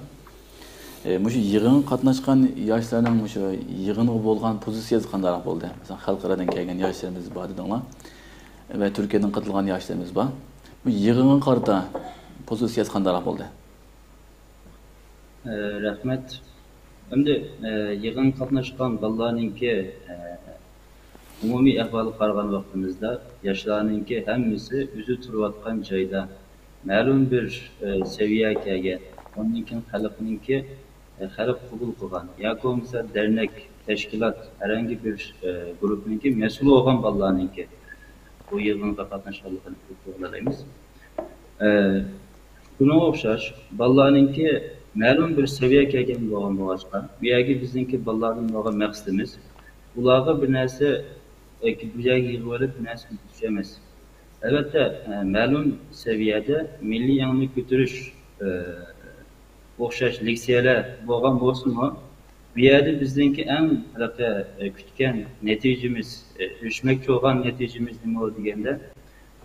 ئە، مۇشۇ يىغىنغا قاتناشقان ياشلارنىڭ مۇشۇ يىغىنغا بولغان پوزىتسىيەسى قانداقراق بولدى؟ مەسىلەن، خەلقئارادىن كەلگەن ياشلىرىمىز بار دېدىڭلار ۋە تۈركىيەدىن قاتناشقان ياشلىرىمىز بار. بۇ يىغىنغا قارىتا پوزىتسىيەسى قانداقراق بولدى؟ ئە، رەھمەت. ئەمدى، ئە، يىغىنغا قاتناشقان بالىلارنىڭكى، ئە، ئومۇمىي ئەھۋالىغا قارىغان ۋاقتىمىزدا، ياشلارنىڭكى ھەممىسى ئۆزى تۇرۇۋاتقان جايدا مەلۇم بىر، ئە، سەۋىيەگە كەلگەن، ئۇنىڭ كېيىن خەلقنىڭكى، ئە، خەلق قوبۇل قىلغان ياكى بولمىسا دەرنەك، تەشكىلات، ھەررەڭگى بىر، ئە، گۇرۇپپىنىڭكى مەسئۇلى بولغان بالىلارنىڭكى بۇ يىغىنغا قاتناشقانلىقىنى كۆرۈپ بىلەلەيمىز. ئە، شۇنىڭغا ئوخشاش، بالىلارنىڭكى مەلۇم بىر سەۋىيەگە كەلگەن بولغان بولغاچقا، بۇ يەرگە بىزنىڭكى بالىلاردىن بولغان مەقسىتىمىز، ئۇلارغا بىر نەرسە، ئە، بۇ يەرگە يىغىۋېلىپ بىر نەرسە ئۆگىتىش ئەمەس. ئەلۋەتتە، ئە، مەلۇم سەۋىيەدە مىللىي ئېڭىنى كۆتۈرۈش، ئە، ئوخشاش لېكسىيەلەر بولغان بولسىمۇ، بۇ يەردە بىزنىڭكى ئەڭ ھېلىقى، ئە، كۈتكەن نەتىجىمىز، ئە، ئېرىشمەكچى بولغان نەتىجىمىز نېمە بولدى دېگەندە،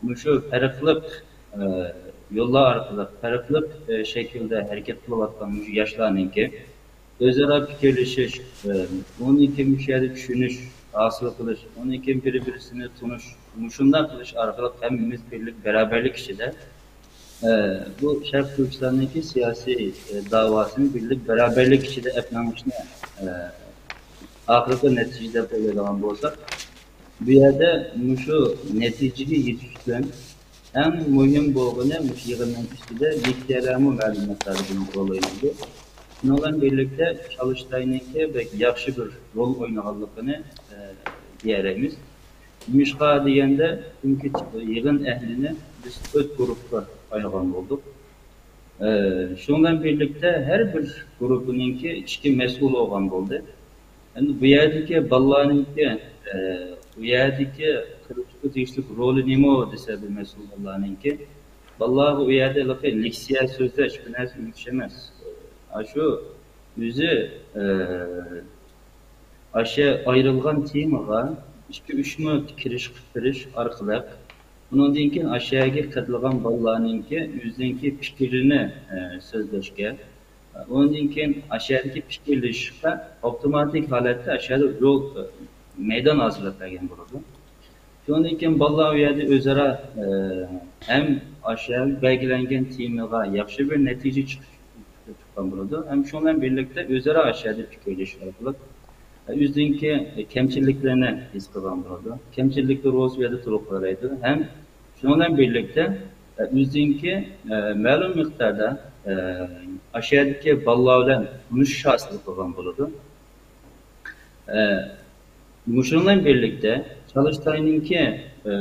مۇشۇ پەرقلىق، ئە، يوللار ئارقىلىق، پەرقلىق، ئە، شەكىلدە ھەرىكەت قىلىۋاتقان مۇشۇ ياشلارنىڭكى ئۆزئارا پىكىرلىشىش، ئە، ئۇنىڭكى مۇشۇ يەردە چۈشىنىش ھاسىل قىلىش، ئۇنىڭكى بىر-بىرسىنى تونۇش، مۇشۇنداق قىلىش ئارقىلىق ھەممىمىز بىرلىك، بارابەرلىك ئىچىدە، ئە، بۇ شەرقىي تۈركىستاندىكى سىياسىي، ئە، داۋاسىنى بىرلىك، بارابەرلىك ئىچىدە ئېلىپ مېڭىشنى، ئە، ئاخىرقى نەتىجە دەپ ئويلايدىغان بولساق، بۇ يەردە مۇشۇ نەتىجىگە يېتىش ئۈچۈن ئەڭ مۇھىم بولغىنى مۇشۇ يىغىننىڭ ئىچىدە لېكسىيەلەرمۇ مەلۇم مىقداردا بۇنىڭ رول ئوينايدۇ. شۇنىڭ بىلەن بىرلىكتە چالىشتاينىڭكى بەك ياخشى بىر رول ئوينىغانلىقىنى، ئە، دېيەلەيمىز. نېمىشقا دېگەندە، چۈنكى يىغىن ئەھلىنى بىز تۆت گۇرۇپپىغا ئايرىغان بولدۇق. ئە، شۇنىڭ بىلەن بىرلىكتە ھەر بىر گۇرۇپپىنىڭكى ئىچكى مەسئۇلى بولغان بولدى. ئەمدى بۇ يەردىكى بالىلارنىڭكى، ئە، بۇ يەردىكى قىلىشقا تېگىشلىك رولى نېمە دېسە، بۇ مەسئۇل بالىلارنىڭكى، بالىلارغا ئۇ يەردە ھېلىقى لېكسىيە سۆزلەش، بىر نەرسە ئۆگىتىش ئەمەس. ئاشۇ ئۆزى، ئە، ئاشۇ ئايرىلغان تېمىغا ئىككى، ئۈچ مىنۇت كىرىش قىلىپ بېرىش ئارقىلىق، ئۇنىڭدىن كېيىن ئاشۇ يەرگە قاتنىشىدىغان بالىلارنىڭكى ئۆزىنىڭكى پىكرىنى، ئە، سۆزلەشكە، ئۇنىڭدىن كېيىن ئاشۇ يەردىكى پىكىرلىشىشقا ئاپتوماتىك ھالەتتە ئاشۇ يەردە يول، مەيدان ھازىرلاپ بەرگەن بولىدۇ. شۇنىڭدىن كېيىن بالىلار ئۇ يەردە ئۆزئارا، ئە، ھەم ئاشۇ يەردە بەلگىلەنگەن تېمىغا ياخشى بىر نەتىجە چىقىش، چىققان بولىدۇ. ھەم شۇنىڭ بىلەن بىرلىكتە ئۆزئارا ئاشۇ يەردە پىكىرلىشىش ئارقىلىق، ئە، ئۆزىنىڭكى كەمچىلىكلىرىنى ھېس قىلغان بولىدۇ. كەمچىلىكلىرى بولسا ئۇ يەردە تولۇق قىلالايدۇ. ھەم شۇنىڭ بىلەن بىرلىكتە، ئە، ئۆزىنىڭكى، ئە، مەلۇم مىقداردا، ئە، ئاشۇ يەردىكى بالىلار بىلەن تونۇشۇش ھاسىل قىلغان بولىدۇ. ئە، مۇشۇنىڭ بىلەن بىرلىكتە چالىشتاينىڭكى، ئە،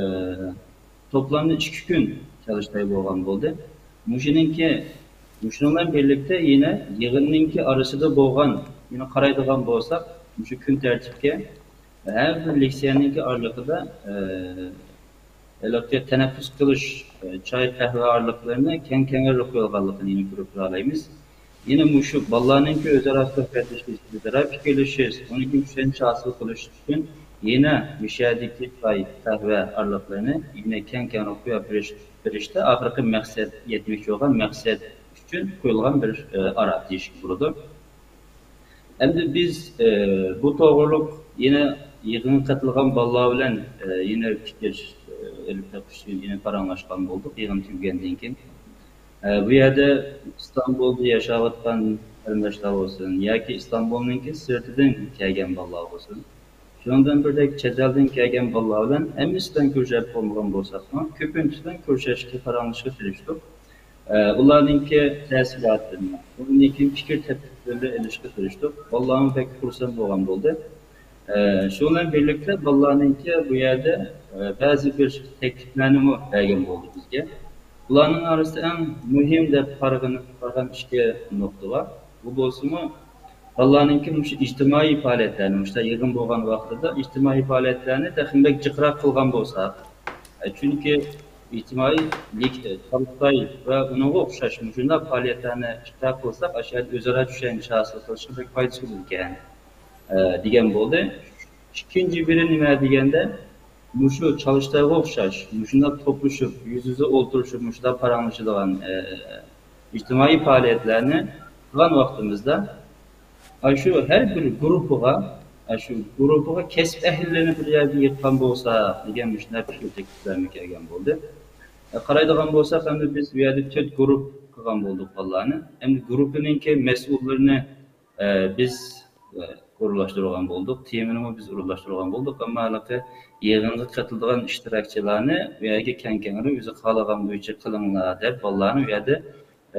توپلامدا ئىككى كۈن چالىشتاي بولغان بولدى. مۇشۇنىڭكى، مۇشۇنىڭ بىلەن بىرلىكتە يەنە يىغىننىڭكى ئارىسىدا بولغان، يەنە قارايدىغان بولساق، مۇشۇ كۈن تەرتىپكە ھەر بىر لېكسىيەنىڭكى ئارىلىقىدا، ئە، ھېلىقى تەنەپپۇس قىلىش، ئە، چاي، قەھۋە ئارىلىقلىرىنى كەڭ-كەڭرى قويۇلغانلىقىنى يەنە كۆرۈپ تۇرالايمىز. يەنە مۇشۇ بالىلارنىڭكى ئۆزئارا سۆھبەتلىشىش، ئۆزئارا پىكىرلىشىش، ئۇنىڭدىن چۈشەنچە ھاسىل قىلىش ئۈچۈن يەنە مۇشۇ يەردىكى چاي، قەھۋە ئارىلىقلىرىنى يەنە كەڭ-كەڭرى قويۇپ بېرىش، بېرىشتە ئاخىرقى مەقسەت، يەتمەكچى بولغان مەقسەت ئۈچۈن قويۇلغان بىر، ئە، ئارا دېيىشكە بولىدۇ. ئەمدى بىز، ئە، بۇ توغرۇلۇق يەنە يىغىنغا قاتنىشىدىغان بالىلار بىلەن، ئە، يەنە پىكىر، ئە، ئېلىپ بېقىش ئۈچۈن يەنە پاراڭلاشقان بولدۇق يىغىن تۈگىگەندىن كېيىن. ئە، بۇ يەردە ئىستانبۇلدا ياشاۋاتقان قېرىنداشلار بولسۇن ياكى ئىستانبۇلنىڭكى سىرتىدىن كەلگەن بالىلار بولسۇن، شۇنىڭ بىلەن بىردەك چەت ئەلدىن كەلگەن بالىلار بىلەن ھەممىسى بىلەن كۆرۈشەلىپ بولمىغان بولساقمۇ، كۆپىنچىسى بىلەن كۆرۈشۈشكە، پاراڭلىشىشقا تىرىشتۇق. ئە، ئۇلارنىڭكى تەسىراتىنى، ئۇنىڭدىن كېيىن پىكىر تەكلىپلىرىنى ئېلىشقا تىرىشتۇق. بالىلارمۇ بەك خۇرسەن بولغان بولدى. ئە، شۇ بىلەن بىرلىكتە بالىلارنىڭكى بۇ يەردە، ئە، بەزى بىر تەكلىپلەرنىمۇ بەرگەن بولدى بىزگە. بۇلارنىڭ ئارىسىدا ئەڭ مۇھىم دەپ قارىغىنى، قارىغان ئىككى نۇقتا بار. بۇ بولسىمۇ بالىلارنىڭكى مۇشۇ ئىجتىمائىي پائالىيەتلەرنى، مۇشۇنداق يىغىن بولغان ۋاقتىدا ئىجتىمائىي پائالىيەتلەرنى تېخىمۇ بەك جىقراق قىلغان بولساق، ئە، چۈنكى ئىجتىمائىي لىك-، چالتاي ۋە ئۇنىڭغا ئوخشاش مۇشۇنداق پائالىيەتلەرنى ئىشتىراك قىلساق، ئاشۇ يەردە ئۆزئارا چۈشەنچە ھاسىل قىلىشقا بەك پايدىسى بولىدىكەن، ئە، دېگەن بولدى. ئىككىنچى بىرى نېمە دېگەندە، مۇشۇ چالىشتايغا ئوخشاش، مۇشۇنداق توپلىشىپ، يۈز يۈزە ئولتۇرۇشۇپ، مۇشۇنداق پاراڭلىشىدىغان، ئە، ئىجتىمائىي پائالىيەتلەرنى قىلغان ۋاقتىمىزدا، ئاشۇ ھەر بىر گۇرۇپپىغا، ئاشۇ گۇرۇپپىغا كەسىپ ئەھلىلىرىنى بىر يەرگە يىغقان بولسا دېگەن مۇشۇنداق پىكىر تەكلىپلەرمۇ كەلگەن بولدى. ئە، قارايدىغان بولساق، ئەمدى بىز بۇ يەردە تۆت گۇرۇپپا قىلغان بولدۇق بالىلارنى. ئەمدى گۇرۇپپىنىڭكى مەسئۇللىرىنى، ئە، بىز، ئە، ئورۇنلاشتۇرغان بولدۇق. تېمىنىمۇ بىز ئورۇنلاشتۇرغان بولدۇق. ئەمما ھېلىقى يىغىنغا قېتىلىدىغان ئىشتىراكچىلارنى بۇ يەرگە كەڭ-كەڭرى ئۆزى خالىغان بويىچە قىلىڭلار دەپ، بالىلارنى بۇ يەردە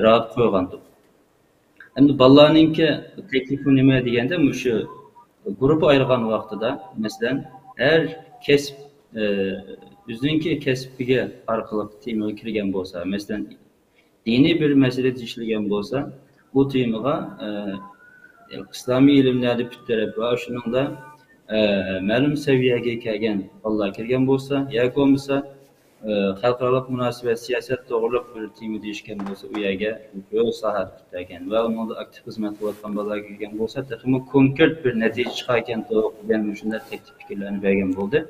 راۋات قويغانىدۇق. ئەمدى بالىلارنىڭكى تەكلىپى نېمە دېگەندە، مۇشۇ گۇرۇپپا ئايرىغان ۋاقتىدا، مەسىلەن، ھەر كەسىپ، ئە، ئۆزىنىڭكى كەسپىگە ئارقىلىق تېمىغا كىرگەن بولسا، مەسىلەن، دىنىي بىر مەسىلىدە ئىشلىگەن بولسا، بۇ تېمىغا، ئە، ئىسلامىي ئىلىملەردە پۈت تەرەپ ۋە شۇنىڭدا، ئە، مەلۇم سەۋىيەگە كەلگەن بالىلار كىرگەن بولسا ياكى بولمىسا، ئە، خەلقئارالىق مۇناسىۋەت، سىياسەت توغرۇلۇق بىر تېما دېيىشكەن بولسا، ئۇ يەرگە شۇ ساھەدە پۈتتۈرگەن ۋە ئۇنىڭدا ئاكتىپ خىزمەت قىلىۋاتقان بالىلار كىرگەن بولسا، تېخىمۇ كونكرېت بىر نەتىجە چىقاركەن دېگەن مۇشۇنداق تەكلىپ پىكىرلەرنى بەرگەن بولدى.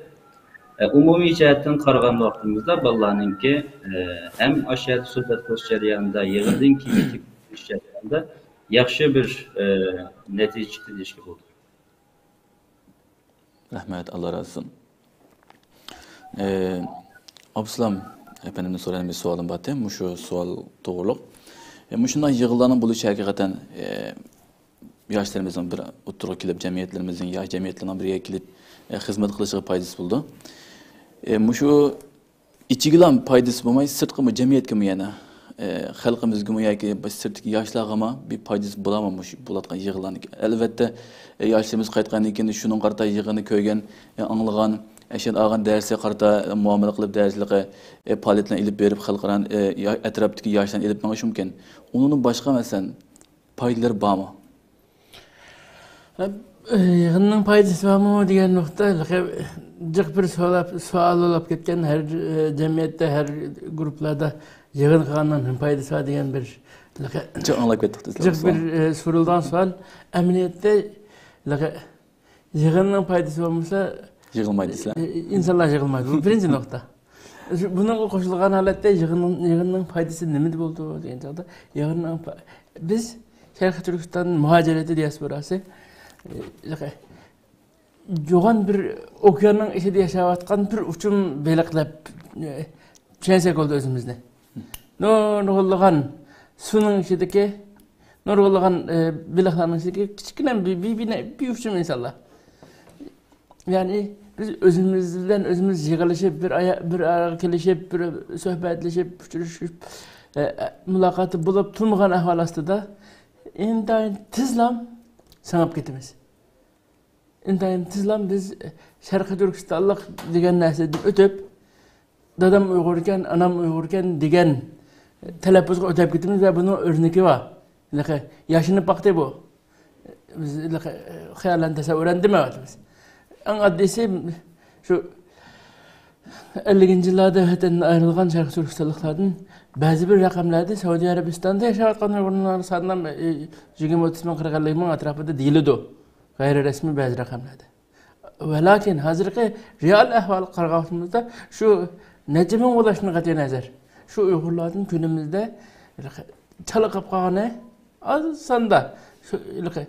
ئە، ئومۇمىي جەھەتتىن قارىغان ۋاقتىمىزدا بالىلارنىڭكى، ئە، ھەم ئاشۇ يەردە سۆھبەت قىلىش جەريانىدا، يىغىندىن كېيىنكى جەرياندا ياخشى بىر، ئە، نەتىجە چىقتى دېيىشكە بولىدۇ. رەھمەت، ئاللا رازى بولسۇن. ئە، ئابدۇسالام ئەپەندىمدىن سورايدىغان بىر سوئالىم بارتى، مۇشۇ سوئال توغرۇلۇق. ئە، مۇشۇنداق يىغىنلارنىڭ بولۇشى ھەقىقەتەن، ئە، ياشلىرىمىزنىڭ بىر ئوتتۇرىغا كېلىپ، جەمئىيەتلىرىمىزنىڭ ياش جەمئىيەتلىرىنىڭ بىر يەرگە كېلىپ، ئە، خىزمەت قىلىشىغا پايدىسى بولىدۇ. ئە، مۇشۇ ئىچىگىلا پايدىسى بولماي، سىرتقىمۇ، جەمئىيەتكىمۇ يەنە، ئە، خەلقىمىزگىمۇ ياكى باشقا سىرتتىكى ياشلارغىمۇ بىر پايدىسى بولامۇ مۇشۇ بولۇۋاتقان يىغىنلارنىڭ؟ ئەلۋەتتە، ئە، ياشلىرىمىز قايتقاندىن كېيىن شۇنىڭغا قارىتا يىغىننى كۆرگەن، ئە، ئاڭلىغان، ئە، شۇ ئالغان دەرسىگە قارىتا مۇئامىلە قىلىپ، دەرسلىكى، ئە، پائالىيەتلەرنى ئېلىپ بېرىپ، خەلقئارا، ئە، يا-، ئەتراپتىكى ياشلارنى ئېلىپ مېڭىشى مۇمكىن. ئۇنىڭدىن باشقا، مەسىلەن، پايدىلىرى بارمۇ؟ يىغىننىڭ پايدىسى بارمۇ دېگەن نۇقتا جىق بىر سوئال، سوئال بولۇپ كەتكەن. ھەر، ئە، جەمئىيەتتە، ھەر گۇرۇپپىلاردا يىغىن قىلغاننىڭ نېمە پايدىسى بار دېگەن بىر جىق ئاڭلاپ كەتتۇق، جىق بىر، ئە، سورىلىدىغان سوئال. ئەمەلىيەتتە، يىغىننىڭ پايدىسى بولمىسا، يىغىلمايدۇ دېسىلە. ئى، ئىنسانلار يىغىلمايدۇ. بۇ بىرىنچى نۇقتا. شۇ، بۇنىڭغا قوشۇلغان ھالەتتە يىغىننىڭ، يىغىننىڭ پايدىسى نېمىدە بولىدۇ دېگەن چاغدا، يىغىننىڭ پا-، بىز شەرقىي تۈركىستان مۇھاجىرىتى دىياسپوراسى، ئى، يوغان بىر ئوكياننىڭ ئىچىدە ياشاۋاتقان بىر ئۇچۇم بېلىق دەپ، ئى، چۈشەنسەك بولىدۇ ئۆزىمىزنى. نۇرغۇنلىغان سۇنىڭ ئىچىدىكى، نۇرغۇنلىغان، ئى، بېلىقلارنىڭ ئىچىدىكى كىچىككىنە بىر، بىر، بىر، بىر ئۇچۇم ئىنسانلار. يەنى بىز ئۆزىمىز بىلەن ئۆزىمىز يىغىلىشىپ، بىر ئايا-، بىر ئارىغا كېلىشىپ، بىر سۆھبەتلىشىپ، ئۇچرىشىپ، ئە، ئە، مۇلاقاتى بولۇپ تۇرمىغان ئەھۋال ئاستىدا ئىنتايىن تېزلا سىڭىپ كېتىمىز. ئىنتايىن تېزلا بىز شەرقىي تۈركىستانلىق دېگەن نەرسىدىن ئۆتۈپ، دادام ئۇيغۇركەن، ئانام ئۇيغۇركەن دېگەن تەلەپپۇزغا ئۆتۈپ كېتىمىز ۋە بۇنىڭ ئۆرنىكى بار. ھېلىقى ياشىنىپ باقتى بۇ. بىز ھېلىقى خىيالەن، تەسەۋۋۇرەن دېمەيۋاتىمىز. ئەڭ ئاددىيسى، شۇ ئەللىكىنچى يىللاردا ۋەتەندىن ئايرىلغان شەرقىي تۈركىستانلىقلاردىن بەزى بىر رەقەملەردە سەئۇدى ئەرەبىستاندا ياشاۋاتقان ئۇيغۇرلارنىڭ سانىنىڭ، ئى، يىگىرمە، ئوتتۇز مىڭ، قىرىق، ئەللىك مىڭ ئەتراپىدا دېيىلىدۇ. غەيرىي رەسمىي بەزى رەقەملەردە. ۋەلاكىن ھازىرقى رېئال ئەھۋالغا قارىغان ۋاقتىمىزدا شۇ نەچچە مىڭ بولۇشىدىن قەتئىينەزەر، شۇ ئۇيغۇرلاردىن كۈنىمىزدە چالا قېلىپ قالغىنى ئاز ساندا. شۇ ھېلىقى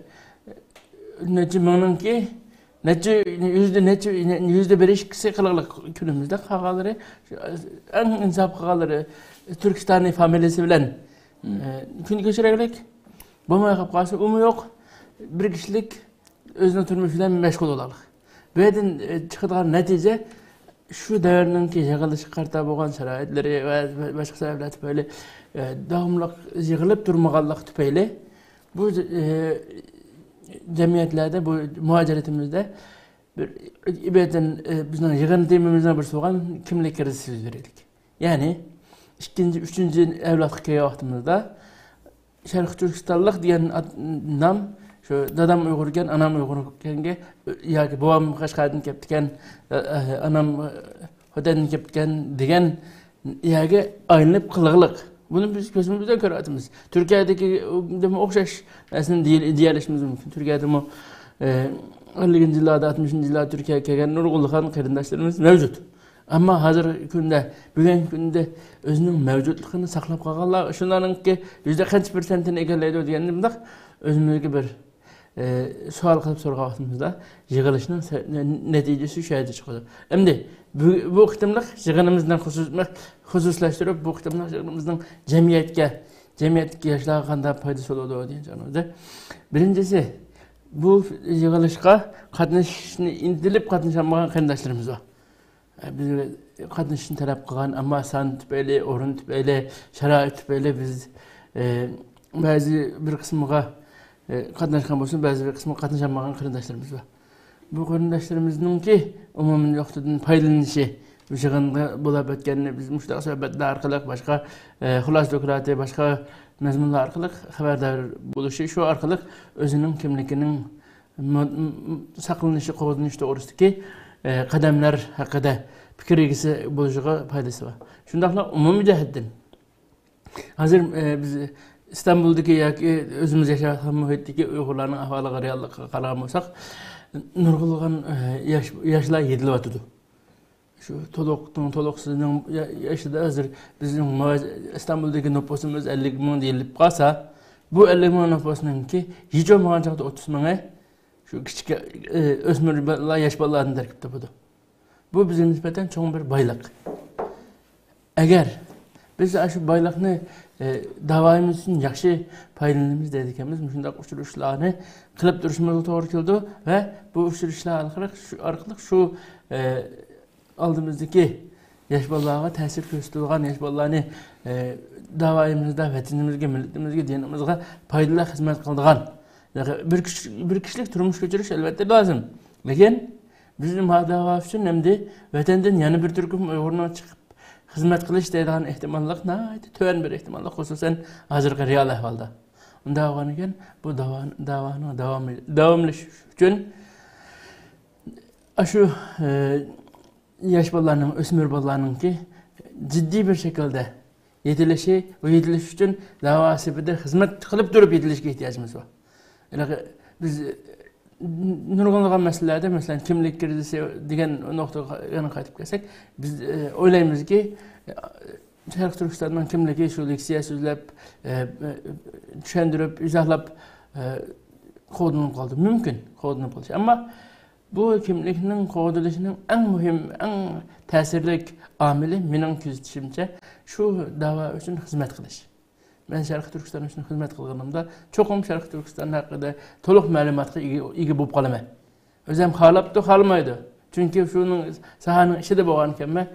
نەچچە مىڭنىڭكى نەچچە يۈزدە، نەچچە يۈزدە بىر ئىككىسى قىلىقلىق كۈنىمىزدە، قالغانلىرى، ئەڭ ئىنساپ قىلغانلىرى تۈركىستانىي فامىلىسى بىلەن، ئە، كۈن كۆچۈرەرلىك، بولماي قېلىپ قالسا ئۇمۇ يوق، بىر كىشىلىك ئۆزىنىڭ تۇرمۇشى بىلەن مەشغۇل بولارلىق. بۇ يەردىن، ئە، چىقىدىغان نەتىجە، شۇ دەۋرنىڭكى يىغىلىشقا قارىتا بولغان شارائىتلىرى ۋە باشقا سەۋەبلەر تۈپەيلى، ئە، داۋاملىق يىغىلىپ تۇرمىغانلىق تۈپەيلى، بۇ، ئە، جەمئىيەتلەردە، بۇ مۇھاجىرىتىمىزدە بىر، ئىبەدەن، ئە، بىزنىڭ يىغىن تېمىمىزنىڭ بىرسى بولغان كىملىك كىرىزىسى يۈز بېرەيلىك. يەنى ئىككىنچى، ئۈچىنچى ئەۋلادقا كەلگەن ۋاقتىمىزدا، شەرقىي تۈركىستانلىق دېگەن ئات-، نام، شۇ دادام ئۇيغۇركەن، ئانام ئۇيغۇركەنگە، ياكى بوۋام قەشقەردىن كەپتىكەن، ئانام خوتەندىن كەپتىكەن دېگەن يەرگە ئايلىنىپ قېلىغلىق. بۇنى بىز كۆزىمىز بىلەن كۆرۈۋاتىمىز. تۈركىيەدىكىدىنمۇ ئوخشاش نەرسىنى دېيىل-، دېيەلىشىمىز مۇمكىن. تۈركىيەدىمۇ، ئە، ئەللىكىنچى يىللاردا، ئاتمىشىنچى يىللاردا تۈركىيەگە كەلگەن نۇرغۇنلىغان قېرىنداشلىرىمىز مەۋجۇت. ئەمما ھازىرقى كۈندە، بۈگۈنكى كۈندە ئۆزىنىڭ مەۋجۇتلۇقىنى ساقلاپ قالغانلار، شۇلارنىڭكى يۈزدە قانچە پىرسەنتىنى ئىگىلەيدۇ دېگەندە، مۇنداق ئۆزىمىزگە بىر، ئى، سوئال قىلىپ سورىغان ۋاقتىمىزدا، يىغىلىشنىڭ سە-، نە-، نەتىجىسى شۇ يەردە چىقىدۇ. ئەمدى بۇ، بۇ قېتىملىق يىغىنىمىزنى خۇسۇس-، خۇسۇسلاشتۇرۇپ، بۇ قېتىملىق يىغىنىمىزنىڭ جەمئىيەتكە، جەمئىيەتتىكى ياشلارغا قانداق پايدىسى بولىدۇ دېگەن چاغدا، بىرىنچىسى، بۇ يىغىلىشقا قاتنىشىشنى ئىنتىلىپ قاتنىشالمىغان قېرىنداشلىرىمىز بار. بىز قاتنىشىشنى تەلەپ قىلغان، ئەمما سان تۈپەيلى، ئورۇن تۈپەيلى، شارائىت تۈپەيلى بىز، ئە، بەزى بىر قىسمىغا، ئە، قاتناشقان بولسىمۇ، بەزى بىر قىسمىغا قاتنىشالمىغان قېرىنداشلىرىمىز بار. بۇ قېرىنداشلىرىمىزنىڭكى ئومۇمىي نۇقتىدىن پايدىلىنىشى، بۇ يىغىندا بولۇپ ئۆتكەننى بىز مۇشۇنداق سۆھبەتلەر ئارقىلىق، باشقا، ئە، خۇلاسە دوكلاتى، باشقا مەزمۇنلار ئارقىلىق خەۋەردار بولۇشى، شۇ ئارقىلىق ئۆزىنىڭ كىملىكىنىڭ م-، م-، ساقلىنىشى، قوغدىنىشى توغرىسىدىكى، ئە، قەدەملەر ھەققىدە پىكىر ئىگىسى بولۇشىغا پايدىسى بار. شۇنداقلا ئومۇمىي جەھەتتىن ھازىر، ئە، بىز ئىستانبۇلدىكى ياكى ئۆزىمىز ياشاۋاتقان مۇھىتتىكى ئۇيغۇرلارنىڭ ئەھۋالىغا، رېئاللىقىغا قارىغان بولساق، نۇرغۇنلىغان، ئە، ياش، ياشلار يېتىلىۋاتىدۇ. شۇ تولۇقنىڭ تولۇقسىزنىڭ يا-، ياشىدا ھازىر بىزنىڭ مۇ-، ئىستانبۇلدىكى نوپۇسىمىز ئەللىك مىڭ دېيىلىپ قالسا، بۇ ئەللىك مىڭ نوپۇسنىڭكى ھېچ بولمىغان چاغدا ئوتتۇز مىڭى شۇ كىچىك، ئە، ئۆسمۈر بالىلار، ياش بالىلاردىن تەركىب تاپىدۇ. بۇ بىزگە نىسبەتەن چوڭ بىر بايلىق. ئەگەر بىز ئاشۇ بايلىقنى، ئە، داۋايىمىز ئۈچۈن ياخشى پايدىلىنىمىز دەيدىكەنمىز، مۇشۇنداق ئۇچرىشىشلارنى قىلىپ تۇرۇشىمىزغا توغرا كېلىدۇ ۋە بۇ ئۇچرىشىشلار ئارقىلىق شۇ، ئارقىلىق شۇ، ئە، ئالدىمىزدىكى ياش بالىلارغا تەسىر كۆرسىتىدىغان، ياش بالىلارنى، ئە، داۋايىمىزدا ۋەتىنىمىزگە، مىللىتىمىزگە، دىنىمىزغا پايدىلىق خىزمەت قىلىدىغان، بىر كىش-، بىر كىشىلىك تۇرمۇش كۆچۈرۈش ئەلۋەتتە لازىم. لېكىن بىز ما داۋا ئۈچۈن ئەمدى ۋەتەندىن يەنە بىر تۈركۈم ئۇيغۇرنىڭ چىقىپ خىزمەت قىلىش دەيدىغان ئېھتىماللىق ناھايىتى تۆۋەن بىر ئېھتىماللىق، خۇسۇسەن ھازىرقى رېئال ئەھۋالدا. ئۇنداق بولغانىكەن، بۇ داۋا-، داۋانىڭ داۋامى-، داۋاملىشىشى ئۈچۈن ئاشۇ، ئە، ياش بالىلارنىڭ، ئۆسمۈر بالىلارنىڭكى جىددىي بىر شەكىلدە يېتىلىشى، بۇ يېتىلىش ئۈچۈن دەۋا سېپىدە خىزمەت قىلىپ تۇرۇپ يېتىلىشكە ئېھتىياجىمىز بار. ھېلىقى بىز نۇرغۇنلىغان مەسىلىلەردە، مەسىلەن، كىملىك كىرىزىسى دېگەن نۇقتىغا يەنە قايتىپ كەلسەك، بىز، ئە، ئويلايمىزكى، ئە، شەرقىي تۈركىستاننىڭ كىملىكى شۇ لېكسىيە سۆزلەپ، ئە، ئە، چۈشەندۈرۈپ، ئىزاھلاپ، ئە، قوغدىنىپ قالدى. مۇمكىن، قوغدىنىپ قېلىشى. ئەمما بۇ كىملىكنىڭ قوغدىلىشىنىڭ ئەڭ مۇھىم، ئەڭ تەسىرلىك ئامىلى، مېنىڭ كۆزىتىشىمچە، شۇ دەۋا ئۈچۈن خىزمەت قىلىش. مەن شەرقىي تۈركىستان ئۈچۈن خىزمەت قىلغىنىمدا، چوقۇم شەرقىي تۈركىستان ھەققىدە تولۇق مەلۇماتقا ئىگە، ئىگە بولۇپ قالىمەن. ئۆزۈم خالاپتۇ، خالىمايدۇ. چۈنكى شۇنىڭ، ساھەنىڭ ئىچىدە بولغانىكەنمەن،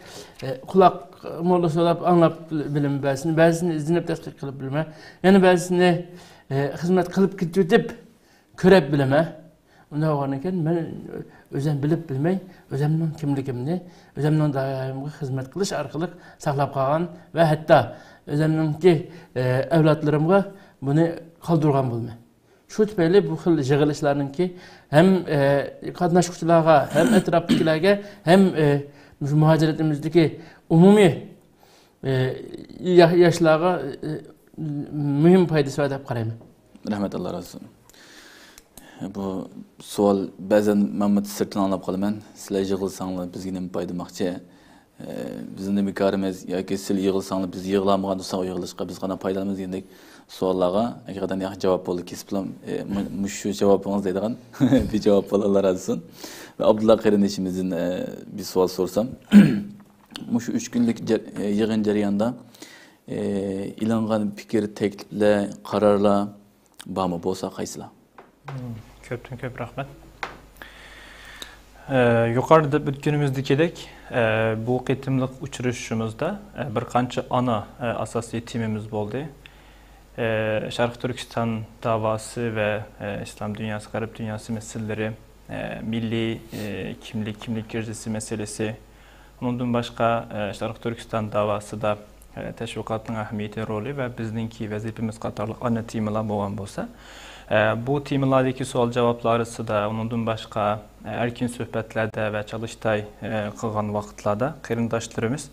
ئە، قۇلاق موللا سولاپ ئاڭلاپ بىلىمەن بەزىسىنى، بەزىسىنى ئىزدىنىپ تەتقىق قىلىپ بىلىمەن. يەنە بەزىسىنى، ئە، خىزمەت قىلىپ كېتىۋېتىپ كۆرۈپ بىلىمەن. ئۇنداق بولغاندىكىن مەن ئۆزۈم بىلىپ بىلمەي، ئۆزۈمنىڭ كىملىكىمنى، ئۆزۈمنىڭ دايىمغا خىزمەت قىلىش ئارقىلىق ساقلاپ قالغان ۋە ھەتتا ئۆزۈمنىڭكى، ئە، ئەۋلادلىرىمغا بۇنى قالدۇرغان بولىمەن. شۇ تۈپەيلى بۇ خىل يىغىلىشلارنىڭكى ھەم، ئە، قاتناشقۇچىلارغا، ھەم ئەتراپتىكىلەرگە، ھەم، ئە، مۇشۇ مۇھاجىرىتىمىزدىكى ئومۇمىي، ئە، يا-، ياشلارغا، ئە، مۇھىم پايدىسى بار دەپ قارايمەن. رەھمەت، ئاللا رازى بولسۇن. بۇ سوئال بەزەن مەنمۇ سىرتتىن ئاڭلاپ قالىمەن. سىلەر يىغلىساڭلار بىزگە نېمە پايدا دېمەكچى؟ ئە، بىزنىڭ نېمە كارىمىز ياكى سىلەر يىغلىساڭلار بىز يىغلالمىغان تۇرساق ئۇ يىغلىشقا بىز قانداق پايدىلىنىمىز دېگەندەك سوئاللارغا ھەقىقەتەن ياخشى جاۋاب بولدى. كېسىپلا، ئە، مۇ-، مۇشۇ جاۋابىڭىز دەيدىغان بىر جاۋاب بولدى، ئاللا رازى بولسۇن. ۋە ئابدۇللا قېرىندىشىمىزدىن، ئە، بىر سوئال سورىسام. مۇشۇ ئۈچ كۈنلۈك جەر-، ئە، يىغىن جەريانىدا، ئە، ئېلىنغان پىكىر، تەكلىپلەر، قارارلار بارمۇ؟ بولسا قايسىلار؟ مم، كۆپتىن كۆپ رەھمەت. ئە، يۇقىرىدا دەپ ئۆتكىنىمىزدىكىدەك، ئە، بۇ قېتىملىق ئۇچرىشىشىمىزدا، ئە، بىر قانچە ئانا، ئە، ئاساسىي تېمىمىز بولدى. ئە، شەرقىي تۈركىستان داۋاسى ۋە، ئە، ئىسلام دۇنياسى، غەرب دۇنياسى مەسىلىلىرى، ئە، مىللىي، ئە، كىملىك، كىملىك كىرىزىسى مەسىلىسى، ئۇنىڭدىن باشقا، ئە، شەرقىي تۈركىستان داۋاسىدا، ئە، تەشۋىقاتنىڭ ئەھمىيىتى، رولى ۋە بىزنىڭكى ۋەزىپىمىز قاتارلىق ئانا تېمىلار بولغان بولسا، ئە، بۇ تېمىلاردىكى سوئال-جاۋابلار ئارىسىدا، ئۇنىڭدىن باشقا، ئە، ئەركىن سۆھبەتلەردە ۋە چالىشتاي، ئە، قىلغان ۋاقىتلاردا قېرىنداشلىرىمىز،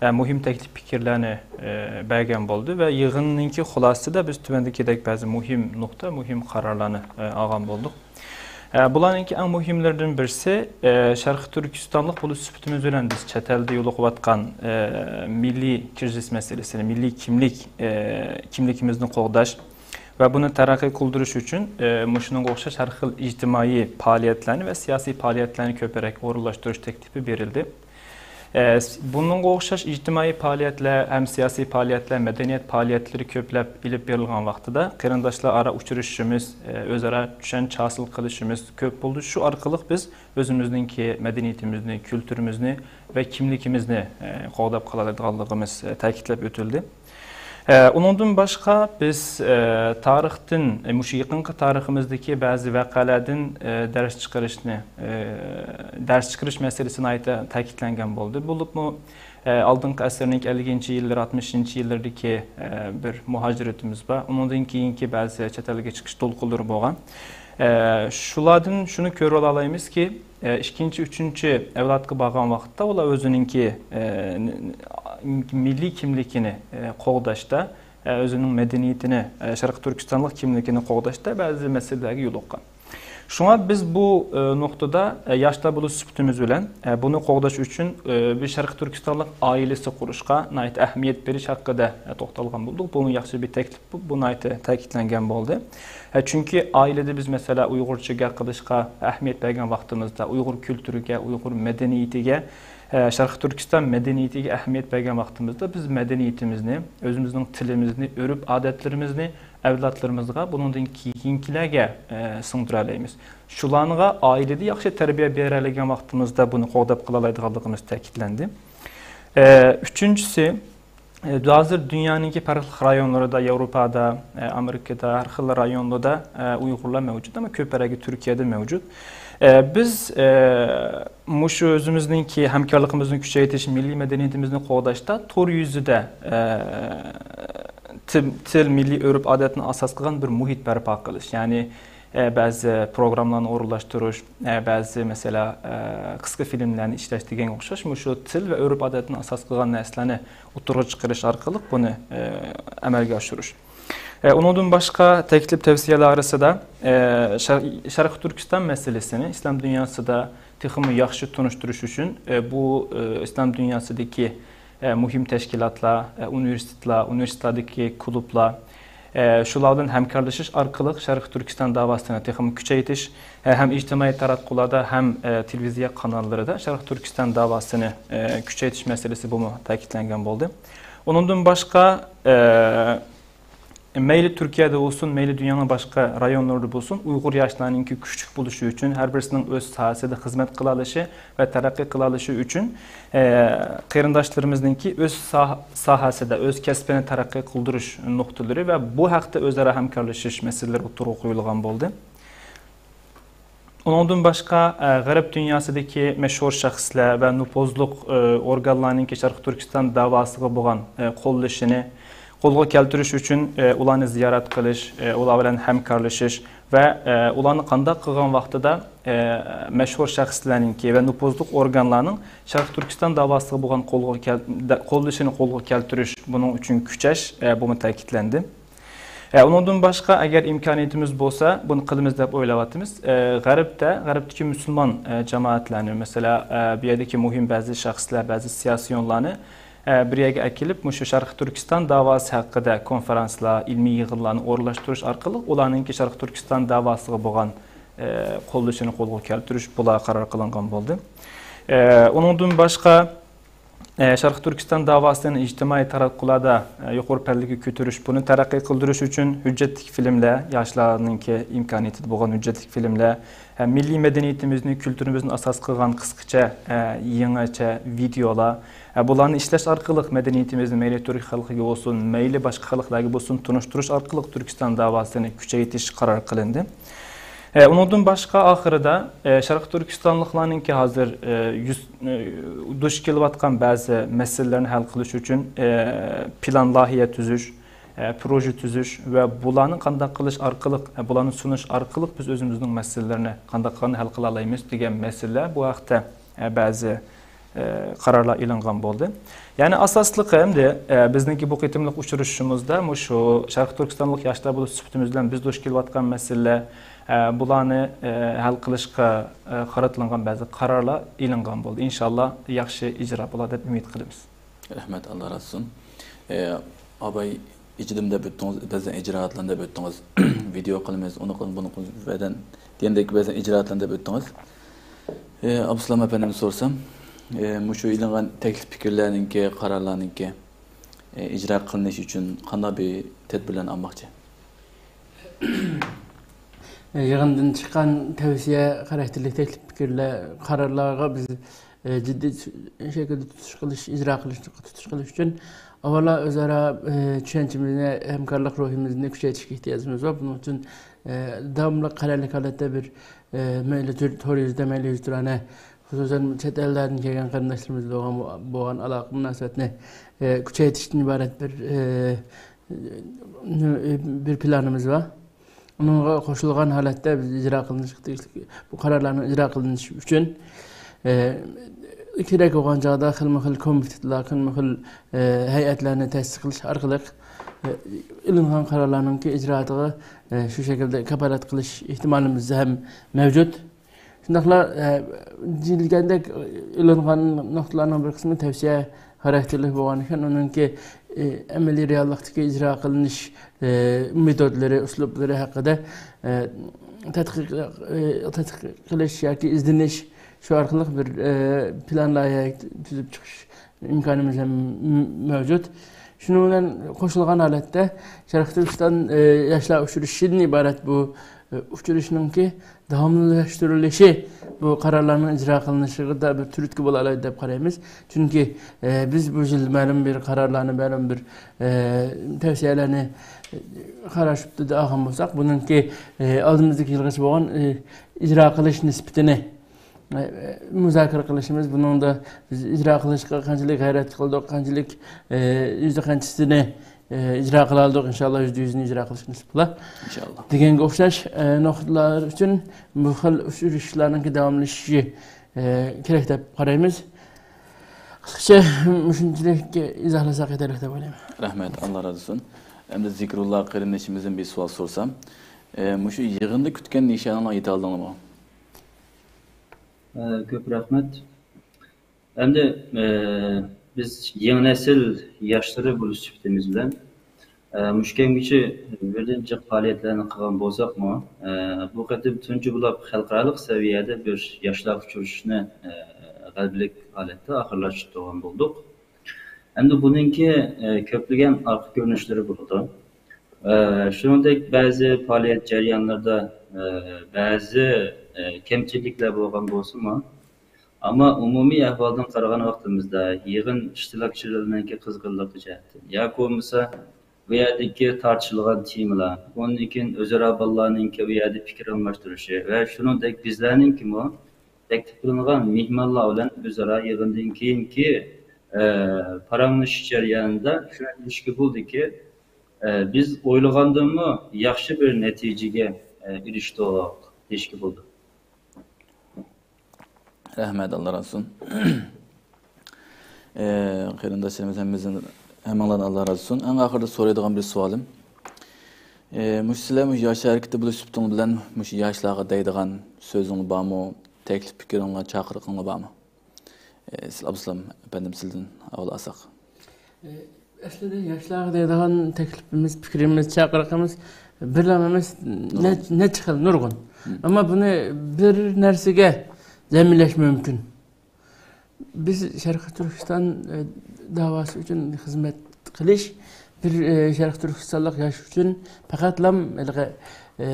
ئە، مۇھىم تەكلىپ پىكىرلەرنى، ئە، بەرگەن بولدى ۋە يىغىننىڭكى خۇلاسىسىدا بىز تۆۋەندىكىدەك بەزى مۇھىم نۇقتا، مۇھىم قارارلارنى، ئە، ئالغان بولدۇق. ئە، بۇلارنىڭكى ئەڭ مۇھىملىرىدىن بىرسى، ئە، شەرقىي تۈركىستانلىق بولۇش سۈپىتىمىز بىلەن بىز چەت ئەلدە يولۇقۇۋاتقان، ئە، مىللىي كىرىزىس مەسىلىسىنى، مىللىي كىملىك، ئە، كىملىكىمىزنى قوغداش ۋە بۇنى تەرەققىي قىلدۇرۇش ئۈچۈن، ئە، مۇشۇنىڭغا ئوخشاش ھەر خىل ئىجتىمائىي پائالىيەتلەرنى ۋە سىياسىي پائالىيەتلەرنى كۆپرەك ئورۇنلاشتۇرۇش تەكلىپى بېرىلدى. ئە، س-، بۇنىڭغا ئوخشاش ئىجتىمائىي پائالىيەتلەر ھەم سىياسىي پائالىيەتلەر، مەدەنىيەت پائالىيەتلىرى كۆپلەپ ئېلىپ بېرىلغان ۋاقتىدا قېرىنداشلار ئارا ئۇچرىشىشىمىز، ئە، ئۆزئارا چۈشەنچە ھاسىل قىلىشىمىز كۆپ بولدى. شۇ ئارقىلىق بىز ئۆزىمىزنىڭكى مەدەنىيىتىمىزنى، كۈلتۈرىمىزنى ۋە كىملىكىمىزنى، ئە، قوغداپ قالالايدىغانلىقىمىز، ئە، تەكىتلەپ ئۆتۈلدى. ئە، ئۇنىڭدىن باشقا بىز، ئە، تارىختىن، ئە، مۇشۇ يېقىنقى تارىخىمىزدىكى بەزى ۋەقەلەردىن، ئە، دەرس چىقىرىشنى، ئە، دەرس چىقىرىش مەسىلىسى ناھايىتى تەكىتلەنگەن بولدى. بولۇپمۇ، ئە، ئالدىنقى ئەسىرنىڭ ئەللىكىنچى يىللىرى، ئاتمىشىنچى يىللىرىدىكى، ئە، بىر مۇھاجىرىتىمىز بار. ئۇنىڭدىن كېيىنكى بەزى چەت ئەلگە چىقىش دولقۇنلىرى بولغان. ئە، شۇلاردىن شۇنى كۆرۈۋالالايمىزكى، ئە، ئىككىنچى، ئۈچىنچى ئەۋلادقا بارغان ۋاقىتتا ئۇلار ئۆزىنىڭكى، ئە، ن-، ن-، مىللىي كىملىكىنى، ئە، قوغداشتا، ئە، ئۆزىنىڭ مەدەنىيىتىنى، ئە، شەرقىي تۈركىستانلىق كىملىكىنى قوغداشتا بەزى مەسىلىلەرگە يولۇققان. شۇڭا بىز بۇ، ئە، نۇقتىدا، ئە، ياشلار بولۇش سۈپىتىمىز بىلەن، ئە، بۇنى قوغداش ئۈچۈن، ئە، بىر شەرقىي تۈركىستانلىق ئائىلىسى قۇرۇشقا ناھايىتى ئەھمىيەت بېرىش ھەققىدە، ئە، توختالغان بولدۇق. بۇمۇ ياخشى بىر تەكلىپ، بۇ، بۇ ناھايىتى تەكىتلەنگەن بولدى. ئە، چۈنكى ئائىلىدە بىز، مەسىلەن، ئۇيغۇرچە گەپ قىلىشقا ئەھمىيەت بەرگەن ۋاقتىمىزدا، ئۇيغۇر كۈلتۈرىگە، ئۇيغۇر مەدەنىيىتىگە، ئە، شەرقىي تۈركىستان مەدەنىيىتىگە ئەھمىيەت بەرگەن ۋاقتىمىزدا، بىز مەدەنىيىتىمىزنى، ئۆزىمىزنىڭ تىلىمىزنى، ئۆرپ-ئادەتلىرىمىزنى ئەۋلادلىرىمىزغا، بۇنىڭدىن كېيىنكىلەرگە، ئە، سىڭدۈرەلەيمىز. شۇلارغا ئائىلىدە ياخشى تەربىيە بېرەلىگەن ۋاقتىمىزدا بۇنى قوغداپ قالالايدىغانلىقىمىز تەكىتلەندى. ئە، ئۈچىنچىسى، ئە، ھازىر دۇنيانىڭكى پەرقلىق رايونلىرىدا، ياۋروپادا، ئە، ئامېرىكىدا، ھەر خىل رايونلىرىدا، ئە، ئۇيغۇرلار مەۋجۇت، ئەمما كۆپرەكى تۈركىيەدە مەۋجۇت. ئە، بىز، ئە، مۇشۇ ئۆزىمىزنىڭكى ھەمكارلىقىمىزنى كۈچەيتىش، مىللىي مەدەنىيىتىمىزنى قوغداشتا تور يۈزىدە، ئە، تىل، تىل، مىللىي ئۆرپ-ئادەتنى ئاساس قىلغان بىر مۇھىت بەرپا قىلىش، يەنى ئە، بەزى پروگراممىلارنى ئورۇنلاشتۇرۇش، ئە، بەزى مەسىلە، ئە، قىسقا فىلىملەرنى ئىشلەش دېگەنگە ئوخشاش مۇشۇ تىل ۋە ئۆرپ-ئادەتنى ئاساس قىلغان نەرسىلەرنى ئوتتۇرىغا چىقىرىش ئارقىلىق بۇنى، ئە، ئەمەلگە ئاشۇرۇش. ئە، ئۇنىڭدىن باشقا تەكلىپ تەۋسىيەلەر ئارىسىدا، ئە، شەر-، شەرقىي تۈركىستان مەسىلىسىنى ئىسلام دۇنياسىدا تېخىمۇ ياخشى تونۇشتۇرۇش ئۈچۈن، ئە، بۇ، ئە، ئىسلام دۇنياسىدىكى، ئە، مۇھىم تەشكىلاتلار، ئە، ئۇنىۋېرسىتېتلار، ئۇنىۋېرسىتېتلاردىكى كۇلۇبلار، ئە، شۇلار بىلەن ھەمكارلىشىش ئارقىلىق شەرقىي تۈركىستان داۋاسىنى تېخىمۇ كۈچەيتىش، ئە، ھەم ئىجتىمائىي تاراتقۇلاردا، ھەم، ئە، تېلېۋىزىيە قاناللىرىدا شەرقىي تۈركىستان داۋاسىنى، ئە، كۈچەيتىش مەسىلىسى بۇمۇ تەكىتلەنگەن بولدى. ئۇنىڭدىن باشقا، ئە، مەيلى تۈركىيەدە بولسۇن، مەيلى دۇنيانىڭ باشقا رايونلىرىدا بولسۇن، ئۇيغۇر ياشلارنىڭكى كۈچلۈك بولۇشى ئۈچۈن، ھەر بىرسىنىڭ ئۆز ساھەسىدە خىزمەت قىلالىشى ۋە تەرەققىي قىلالىشى ئۈچۈن، ئە، قېرىنداشلىرىمىزنىڭكى ئۆز ساھ-، ساھەسىدە ئۆز كەسپىنى تەرەققىي قىلدۇرۇش نۇقتىلىرى ۋە بۇ ھەقتە ئۆزئارا ھەمكارلىشىش مەسىلىلىرى ئوتتۇرىغا قويۇلغان بولدى. ئۇنىڭدىن باشقا، ئە، غەرب دۇنياسىدىكى مەشھۇر شەخسلەر ۋە نوپۇزلۇق، ئە، ئورگانلارنىڭكى شەرقىي تۈركىستان داۋاسىغا بولغان، ئە، قوللىشىنى قولغا كەلتۈرۈش ئۈچۈن، ئە، ئۇلارنى زىيارەت قىلىش، ئە، ئۇلار بىلەن ھەمكارلىشىش ۋە، ئە، ئۇلارنى قانداق قىلغان ۋاقتىدا، ئە، مەشھۇر شەخسلەرنىڭكى ۋە نوپۇزلۇق ئورگانلارنىڭ شەرقىي تۈركىستان داۋاسىغا بولغان قولغا كەل-، دە-، قوللىشىنى قولغا كەلتۈرۈش، بۇنىڭ ئۈچۈن كۈچەش، ئە، بۇمۇ تەكىتلەندى. ئە، ئۇنىڭدىن باشقا، ئەگەر ئىمكانىيىتىمىز بولسا، بۇنى قىلىمىز دەپ ئويلاۋاتىمىز. ئە، غەربتە، غەربتىكى مۇسۇلمان، ئە، جامائەتلەرنى، مەسىلەن، ئە، بۇ يەردىكى مۇھىم بەزى شەخسلەر، بەزى سىياسىيونلارنى، ئە، بىر يەرگە ئەكېلىپ، مۇشۇ شەرقىي تۈركىستان داۋاسى ھەققىدە كونفېرانسلار، ئىلمىي يىغىنلارنى ئورۇنلاشتۇرۇش ئارقىلىق ئۇلارنىڭكى شەرقىي تۈركىستان داۋاسىغا بولغان، ئە، قوللىشىنى قولغا كەلتۈرۈش، بۇلار قارار قىلىنغان بولدى. ئە، ئۇنىڭدىن باشقا، ئە، شەرقىي تۈركىستان داۋاسىنى ئىجتىمائىي تاراتقۇلاردا، ئە، يۇقىرى پەللىگە كۆتۈرۈش، بۇنى تەرەققىي قىلدۇرۇش ئۈچۈن ھۆججەتلىك فىلىملەر، ياشلارنىڭكى ئىمكانىيىتىدە بولغان ھۆججەتلىك فىلىملەر، ئە، مىللىي مەدەنىيىتىمىزنى، كۈلتۈرىمىزنى ئاساس قىلغان قىسقىچە، ئە، يېڭىچە ۋىدېئولار، ئە، بۇلارنى ئىشلەش ئارقىلىق مەدەنىيىتىمىزنى مەيلى تۈرك خەلقىگە بولسۇن، مەيلى باشقا خەلقلەرگە بولسۇن، تونۇشتۇرۇش ئارقىلىق تۈركىستان داۋاسىنى كۈچەيتىش قارار قىلىندى. ئە، ئۇنىڭدىن باشقا، ئاخىرىدا، ئە، شەرقىي تۈركىستانلىقلارنىڭكى ھازىر، ئە، يۈز، ئە، دۇچ كېلىۋاتقان بەزى مەسىلىلەرنى ھەل قىلىش ئۈچۈن، ئە، پىلان، لايىھە تۈزۈش، ئە، پروژە تۈزۈش ۋە بۇلارنى قانداق قىلىش ئارقىلىق، ئە، بۇلارنى سۇنۇش ئارقىلىق بىز ئۆزىمىزنىڭ مەسىلىلىرىنى قانداق قىلغان ھەل قىلالايمىز دېگەن مەسىلىلەر بۇ ھەقتە، ئە، بەزى، ئە، قارارلار ئېلىنغان بولدى. يەنى ئاساسلىقى ئەمدى، ئە، بىزنىڭكى بۇ قېتىملىق ئۇچرىشىشىمىزدا مۇشۇ شەرقىي تۈركىستانلىق ياشلار بولۇش سۈپىتىمىز بىلەن بىز دۇچ كېلىۋاتقان مەسىلىلەر، ئە، بۇلارنى، ئە، ھەل قىلىشقا، ئە، قارىتىلغان بەزى قارارلار ئېلىنغان بولدى. ئىنشاللا ياخشى ئىجرا بولار دەپ ئۈمىد قىلىمىز. رەھمەت، ئاللا رازى بولسۇن. ئە، ئاباي، ئىجرىم دەپ ئۆتتىڭىز، بەزى ئىجرائاتلارنى دەپ ئۆتتىڭىز. ۋىدېئو قىلىمىز، ئۇنى قىلىمىز، بۇنى قىلىمىز، بەدەن دېگەندەك بەزى ئىجرائاتلارنى دەپ ئۆتتىڭىز. ئە، ئابدۇسالام ئەپەندىمدىن سورىسام، ئە، مۇشۇ ئېلىنغان تەكلىپ پىكىرلەرنىڭكى، قارارلارنىڭكى، ئە، ئىجرا قىلىنىشى ئۈچۈن قانداق بىر تەدبىرلەرنى ئالماقچى؟ يىغىندىن چىققان تەۋسىيە خاراكتېرلىك تەكلىپ پىكىرلەر، قارارلارغا بىز، ئە، جىددىي شەكىلدە تۇتۇش قىلىش، ئىجرا قىلىش، تۇتۇش قىلىش ئۈچۈن ئاۋۋاللا ئۆزئارا، ئە، چۈشەنچىمىزنى، ھەمكارلىق روھىمىزنى كۈچەيتىشكە ئېھتىياجىمىز بار. بۇنىڭ ئۈچۈن، ئە، داۋاملىق قەرەللىك ھالەتتە بىر، ئە، مەيلى تور، تور يۈزىدە، مەيلى يۈز تۈرانە، خۇسۇسەن چەت ئەللەردىن كەلگەن قېرىنداشلىرىمىز بىلەن بولغان، بولغان ئالاقە مۇناسىۋەتنى، ئە، كۈچەيتىشتىن ئىبارەت بىر، ئە، بىر پىلانىمىز بار. ئۇنىڭغا قوشۇلغان ھالەتتە بىز ئىجرا قىلىنىشقا تېگىشلىك بۇ قارارلارنىڭ ئىجرا قىلىنىشى ئۈچۈن، ئە، كېرەك بولغان چاغدا خىلمۇ خىل كومىتېتلار، خىلمۇ خىل، ئە، ھەيئەتلەرنى تەسىس قىلىش ئارقىلىق، ئە، ئېلىنغان قارارلارنىڭكى ئىجرائاتىغا، ئە، شۇ شەكىلدە كاپالەت قىلىش ئېھتىمالىمىز ھەم مەۋجۇت. شۇنداقلا، ئە، دېيىلگەندەك، ئېلىنغان نۇقتىلارنىڭ بىر قىسمى تەۋسىيە خاراكتېرلىك بولغان ئىكەن، ئۇنىڭكى، ئە، ئەمەلىي رېئاللىقتىكى ئىجرا قىلىنىش، ئە، مېتودلىرى، ئۇسلۇبلىرى ھەققىدە، ئە، تەتقىق، ئە، تەتقىق قىلىش ياكى ئىزدىنىش، شۇ ئارقىلىق بىر، ئە، پىلان لايىھە تۈزۈپ چىقىش ئىمكانىمىز ھەم مەۋجۇت. شۇنىڭ بىلەن قوشۇلغان ھالەتتە شەرقىي تۈركىستان، ئى، ياشلار ئۇچرىشىشىدىن ئىبارەت بۇ، ئى، ئۇچرىشىشنىڭكى داۋاملاشتۇرۇلۇشى بۇ قارارلارنىڭ ئىجرا قىلىنىشىغا بىر تۈرتكە بولالايدۇ دەپ قارايمىز. چۈنكى، ئى، بىز بۇ يىل مەلۇم بىر قارارلارنى، مەلۇم بىر، ئى، تەۋسىيەلەرنى، ئى، قارار سۈپىتىدە ئالغان بولساق، بۇنىڭكى، ئى، ئالدىمىزدىكى يىلغىچە بولغان، ئى، ئىجرا قىلىش نىسبىتىنى مۇزاكىرە قىلىشىمىز، بۇنىڭدا بىز ئىجرا قىلىشقا قانچىلىك غەيرەت قىلدۇق، قانچىلىك، ئى، يۈزدە قانچىسىنى ئىجرا قىلالىدۇق، ئىنشاللا يۈزدە يۈزىنى ئىجرا قىلىشنى نېسىپ قىلا. ئىنشاللا. دېگەنگە ئوخشاش، ئە، نۇقتىلار ئۈچۈن بۇ خىل ئۇچرىشىشلارنىڭكى داۋاملىشىشى، ئە، كېرەك دەپ قارايمىز. قىسقىچە مۇشۇنچىلىك ئىزاھلىساق يېتەرلىك دەپ ئويلايمەن. رەھمەت، ئاللا رازى بولسۇن. ئەمدى زىكرۇللا قېرىندىشىمىزدىن بىر سوئال سورىسام، ئە، مۇشۇ يىغىندا كۈتكەن نىشانىڭلارغا يېتەلدىڭلارمۇ؟ ئە، كۆپ رەھمەت. ئەمدى، ئە، بىز يېڭى نەسىل ياشلىرى بولۇش سۈپىتىمىز بىلەن، ئە، مۇشۇ كەمگىچە بىردىن جىق پائالىيەتلەرنى قىلغان بولساقمۇ، ئە، بۇ قېتىم تۇنجى بولۇپ خەلقئارالىق سەۋىيەدە بىر ياشلارغا ئۇچرىشىشنى، ئە، غەلىبىلىك ھالەتتە ئاخىرلاشتۇرغان بولدۇق. ئەمدى بۇنىڭكى، ئە، كۆپلىگەن ئارقا كۆرۈنۈشلىرى بولىدۇ. ئە، شۇنىڭدەك بەزى پائالىيەت جەريانلىرىدا، ئە، بەزى، ئە، كەمچىلىكلەر بولغان بولسىمۇ، ئەمما ئومۇمىي ئەھۋالدىن قارىغان ۋاقتىمىزدا، يىغىن ئىشتىراكچىلىرىنىڭكى قىزغىنلىقى جەھەتتىن ياكى بولمىسا بۇ يەردىكى تارتىشىلغان تېمىلار، ئۇندىن كېيىن ئۆزئارا بالىلارنىڭكى بۇ يەردە پىكىر ئالماشتۇرۇشى ۋە شۇنىڭدەك بىزلەرنىڭكىمۇ تەكلىپ قىلىنغان مېھمانلار بىلەن ئۆزئارا يىغىندىن كېيىنكى، ئە، پاراڭلىشىش جەريانىدا شۇنى دېيىشكە بولىدۇكى، ئە، بىز ئويلىغاندىنمۇ ياخشى بىر نەتىجىگە، ئە، ئېرىشتۇق دېيىشكە بولىدۇ. رەھمەت، ئاللا رازى بولسۇن. ئە، قېرىنداشلىرىمىز ھەممىمىزدىن، ھەممىڭلاردىن ئاللا رازى بولسۇن. ئەڭ ئاخىرىدا سورايدىغان بىر سوئالىم. ئە، مۇشۇ سىلەر مۇشۇ ياش ھەرىكىتى بولۇش سۈپىتىڭ بىلەن مۇشۇ ياشلارغا دەيدىغان سۆزۈڭلار بارمۇ؟ تەكلىپ پىكرىڭلار، چاقىرىقىڭلار بارمۇ؟ ئە، سىز ئابدۇسالام ئەپەندىم، سىزدىن ئاۋۋال ئالساق. ئە، ئەسلىدە ياشلارغا دەيدىغان تەكلىپىمىز، پىكرىمىز، چاقىرىقىمىز بىرلا ئەمەس، نە-، نەچچە خىل، نۇرغۇن. ئەمما بۇنى بىر نەرسىگە جەملەش مۇمكىن. بىز شەرقىي تۈركىستان، ئە، داۋاسى ئۈچۈن خىزمەت قىلىش، بىر، ئە، شەرقىي تۈركىستانلىق ياش ئۈچۈن پەقەتلام ھېلىقى، ئە،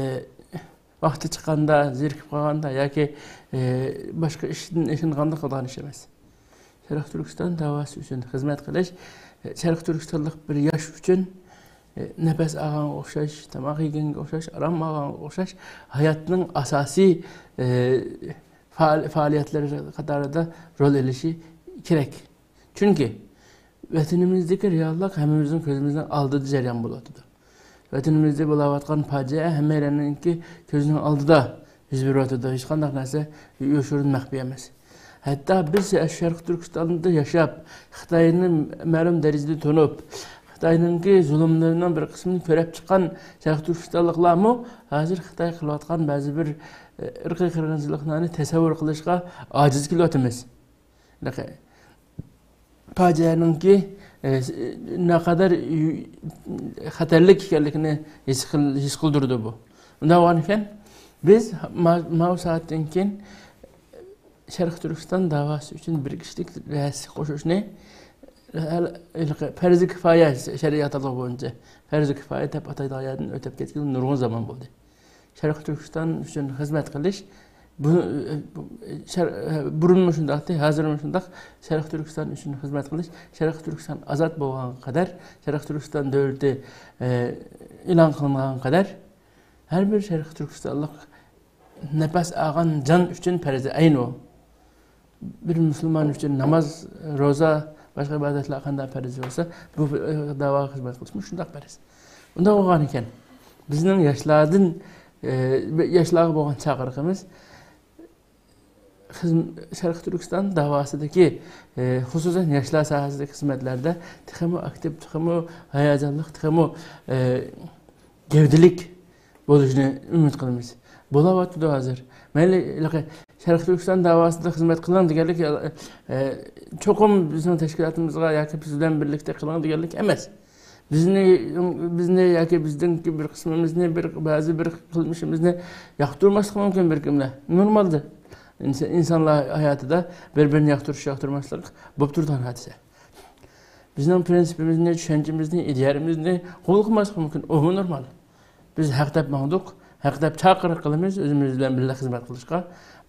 ۋاقتى چىققاندا، زېرىكىپ قالغاندا ياكى، ئە، باشقا ئىشتىن ئېشىنغاندا قىلىدىغان ئىش ئەمەس. شەرقىي تۈركىستان داۋاسى ئۈچۈن خىزمەت قىلىش، ئە، شەرقىي تۈركىستانلىق بىر ياش ئۈچۈن، ئە، نەپەس ئالغانغا ئوخشاش، تاماق يېگەنگە ئوخشاش، ئارام ئالغانغا ئوخشاش، ھاياتنىڭ ئاساسىي، ئە، پائال-، پائالىيەتلىرى قاتارىدا رول ئېلىشى كېرەك. چۈنكى ۋەتىنىمىزدىكى رېئاللىق ھەممىمىزنىڭ كۆزىمىزنىڭ ئالدىدا جەريان بولۇۋاتىدۇ. ۋەتىنىمىزدە بولۇۋاتقان پاجىئە ھەممەيلەننىڭكى كۆزىنىڭ ئالدىدا يۈز بېرىۋاتىدۇ. ھېچقانداق نەرسە يوشۇرۇن، مەخپىي ئەمەس. ھەتتا بىز شەرقىي تۈركىستاندا ياشاپ، خىتاينى مەلۇم دەرىجىدە تونۇپ، خىتاينىڭكى زۇلۇملىرىنىڭ بىر قىسمىنى كۆرۈپ چىققان شەرقىي تۈركىستانلىقلارمۇ ھازىر خىتاي قىلىۋاتقان بەزى بىر، ئە، ئىرقىي قىرغىنچىلىقلارنى تەسەۋۋۇر قىلىشقا ئاجىز كېلىۋاتىمىز. پاجىئەنىڭكى، ئە، نەقەدەر خەتەرلىك ئىكەنلىكىنى ھېس قىل-، ھېس قىلدۇرىدۇ بۇ. ئۇنداق بولغانىكەن، بىز ما-، ماۋۇ سائەتتىن كېيىن شەرقىي تۈركىستان داۋاسى ئۈچۈن بىر كىشىلىك ھەسسە قوشۇشنى ھېلىقى پەرزى كىپايە، شەرئىي ئاتالغۇ بويىچە پەرزى كىپايە دەپ ئاتايدىغان يەردىن ئۆتۈپ كەتكىلى نۇرغۇن زامان بولدى. شەرقىي تۈركىستان ئۈچۈن خىزمەت قىلىش، بۇ، شەر-، بۇرۇنمۇ شۇنداقتى، ھازىرمۇ شۇنداق. شەرقىي تۈركىستان ئۈچۈن خىزمەت قىلىش، شەرقىي تۈركىستان ئازاد بولغانغا قەدەر، شەرقىي تۈركىستان دۆلىتى، ئە، ئېلان قىلىنغانغا قەدەر ھەر بىر شەرقىي تۈركىستانلىق نەپەس ئالغان جان ئۈچۈن پەرزى ئەين ئۇ. بىر مۇسۇلمان ئۈچۈن ناماز، روزا، باشقا ئىبادەتلەر قانداق پەرز بولسا، بۇ داۋاغا خىزمەت قىلىشمۇ شۇنداق پەرز. ئۇنداق بولغانىكەن، بىزنىڭ ياشلاردىن، ئە، ياشلارغا بولغان چاقىرىقىمىز، خىزم-، شەرقىي تۈركىستان داۋاسىدىكى، ئە، خۇسۇسەن ياشلار ساھەسىدىكى خىزمەتلەردە تېخىمۇ ئاكتىپ، تېخىمۇ ھاياجانلىق، تېخىمۇ، ئە، گەۋدىلىك بولۇشىنى ئۈمىد قىلىمىز. بولاۋاتىدۇ ھازىر. مەيلى، ھېلىقى شەرقىي تۈركىستان داۋاسىدا خىزمەت قىلىڭ دېگەنلىك، ئە، چوقۇم بىزنىڭ تەشكىلاتىمىزغا ياكى بىز بىلەن بىرلىكتە قىلىڭ دېگەنلىك ئەمەس. بىزنى، بىزنى ياكى بىزنىڭكى بىر قىسمىمىزنى، بىر، بەزى بىر قىلمىشىمىزنى ياقتۇرماسلىقى مۇمكىن بىر كىملەر. نورمالدا. ئىنس-، ئىنسانلار ھاياتىدا بىر-بىرىنى ياقتۇرۇش، ياقتۇرماسلىق بولۇپ تۇرىدىغان ھادىسە. بىزنىڭ پىرىنسىپىمىزنى، چۈشەنچىمىزنى، ئىدىيەمىزنى قوبۇل قىلماسلىقى مۇمكىن. ئۇمۇ نورمال. بىز ھەق دەپ ماڭدۇق، ھەق دەپ چاقىرىق قىلىمىز ئۆزىمىز بىلەن بىللە خىزمەت قىلىشقا.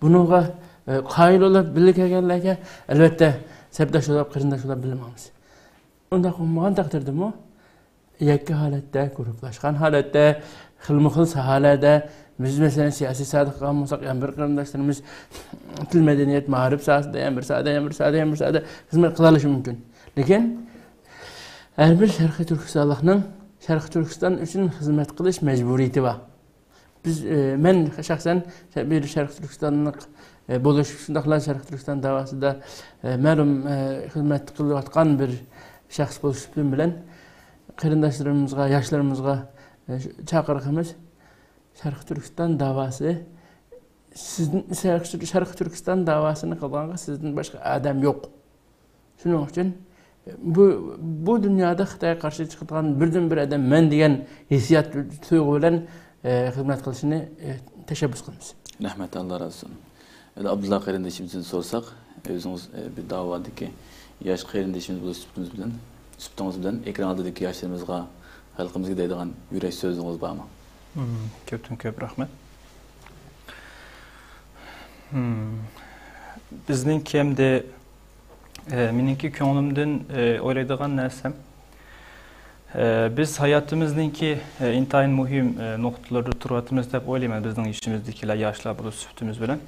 بۇنىڭغا، ئە، قايىل بولۇپ بىللە كەلگەنلەرگە، ئەلۋەتتە، سەپداش بولۇپ، قېرىنداش بولۇپ بىللە ماڭىمىز. ئۇنداق بولمىغان تەقدىردىمۇ، يەككە ھالەتتە، گۇرۇپپىلاشقان ھالەتتە، خىلمۇ خىل ساھەلەردە، بىز، مەسىلەن، سىياسىي ساھەدە قىلغان بولساق، يەنە بىر قېرىنداشلىرىمىز تىل، مەدەنىيەت، مائارىپ ساھەسىدە، يەنە بىر ساھەدە، يەنە بىر ساھەدە، يەنە بىر ساھەدە خىزمەت قىلالىشى مۇمكىن. لېكىن ھەر بىر شەرقىي تۈركىستانلىقنىڭ شەرقىي تۈركىستان ئۈچۈن خىزمەت قىلىش مەجبۇرىيىتى بار. بىز، ئە، مەن شەخسەن بىر شەرقىي تۈركىستانلىق، ئە، بولۇش، شۇنداقلا شەرقىي تۈركىستان داۋاسىدا، ئە، مەلۇم، ئە، خىزمەت قىلىۋاتقان بىر شەخس بولۇش سۈپىتىم بىلەن قېرىنداشلىرىمىزغا، ياشلىرىمىزغا، ئە، شۇ چاقىرىقىمىز، شەرقىي تۈركىستان داۋاسى سىزدىن، شەرقىي، شەرقىي تۈركىستان داۋاسىنى قىلغانغا سىزدىن باشقا ئادەم يوق. شۇنىڭ ئۈچۈن بۇ، بۇ دۇنيادا خىتايغا قارشى چىقىدىغان بىردىنبىر ئادەم مەن دېگەن ھېسسىيات، تۇيغۇ بىلەن، ئە، خىزمەت قىلىشىنى، ئە، تەشەببۇس قىلىمىز. رەھمەت، ئاللا رازى بولسۇن. ئەمدى ئابدۇللا قېرىندىشىمىزدىن سورىساق، ئۆزىڭىز، ئە، بىر داۋادىكى ياش قېرىندىشىمىز بولۇش سۈپىتىڭىز بىلەن، سۈپىتىڭىز بىلەن ئېكران ئالدىدىكى ياشلىرىمىزغا، خەلقىمىزگە دەيدىغان يۈرەك سۆزىڭىز بارمۇ؟ مم، كۆپتىن كۆپ رەھمەت. مم، بىزنىڭكى ئەمدى، ئە، مېنىڭكى كۆڭلۈمدىن، ئە، ئويلايدىغان نەرسەم، ئە، بىز ھاياتىمىزنىڭكى، ئە، ئىنتايىن مۇھىم، ئە، نۇقتىلىرىدا تۇرۇۋاتىمىز دەپ ئويلايمەن، بىزنىڭ يېشىمىزدىكىلەر، ياشلار بولۇش سۈپىتىمىز بىلەن.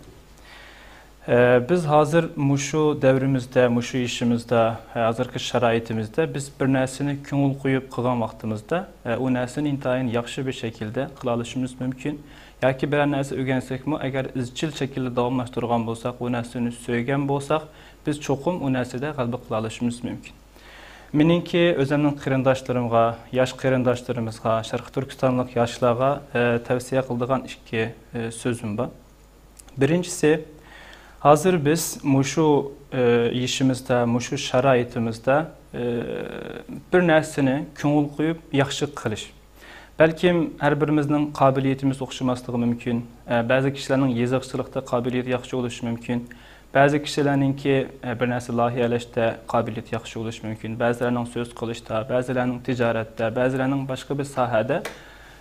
ئە، بىز ھازىر مۇشۇ دەۋرىمىزدە، مۇشۇ يېشىمىزدا، ھازىرقى شارائىتىمىزدە بىز بىر نەرسىنى كۆڭۈل قويۇپ قىلغان ۋاقتىمىزدا، ئە، ئۇ نەرسىنى ئىنتايىن ياخشى بىر شەكىلدە قىلالىشىمىز مۇمكىن. ياكى بىرەر نەرسە ئۆگەنسەكمۇ، ئەگەر ئىزچىل شەكىلدە داۋاملاشتۇرغان بولساق، ئۇ نەرسىنى سۆيگەن بولساق، بىز چوقۇم ئۇ نەرسىدە غەلىبە قىلالىشىمىز مۇمكىن. مېنىڭكى ئۆزۈمنىڭ قېرىنداشلىرىمغا، ياش قېرىنداشلىرىمىزغا، شەرقىي تۈركىستانلىق ياشلارغا، ئە، تەۋسىيە قىلىدىغان ئىككى، ئە، سۆزۈم بار. بىرىنچىسى، ھازىر بىز مۇشۇ، ئە، يېشىمىزدا، مۇشۇ شارائىتىمىزدا، ئە، بىر نەرسىنى كۆڭۈل قويۇپ ياخشى قىلىش. بەلكىم ھەر بىرىمىزنىڭ قابىلىيىتىمىز ئوخشىماسلىقى مۇمكىن. ئە، بەزى كىشىلەرنىڭ يېزىقچىلىقتا قابىلىيىتى ياخشى بولۇشى مۇمكىن. بەزى كىشىلەرنىڭكى، ئە، بىر نەرسە لايىھەلەشتە قابىلىيىتى ياخشى بولۇشى مۇمكىن. بەزىلەرنىڭ سۆز قىلىشتا، بەزىلەرنىڭ تىجارەتتە، بەزىلەرنىڭ باشقا بىر ساھەدە،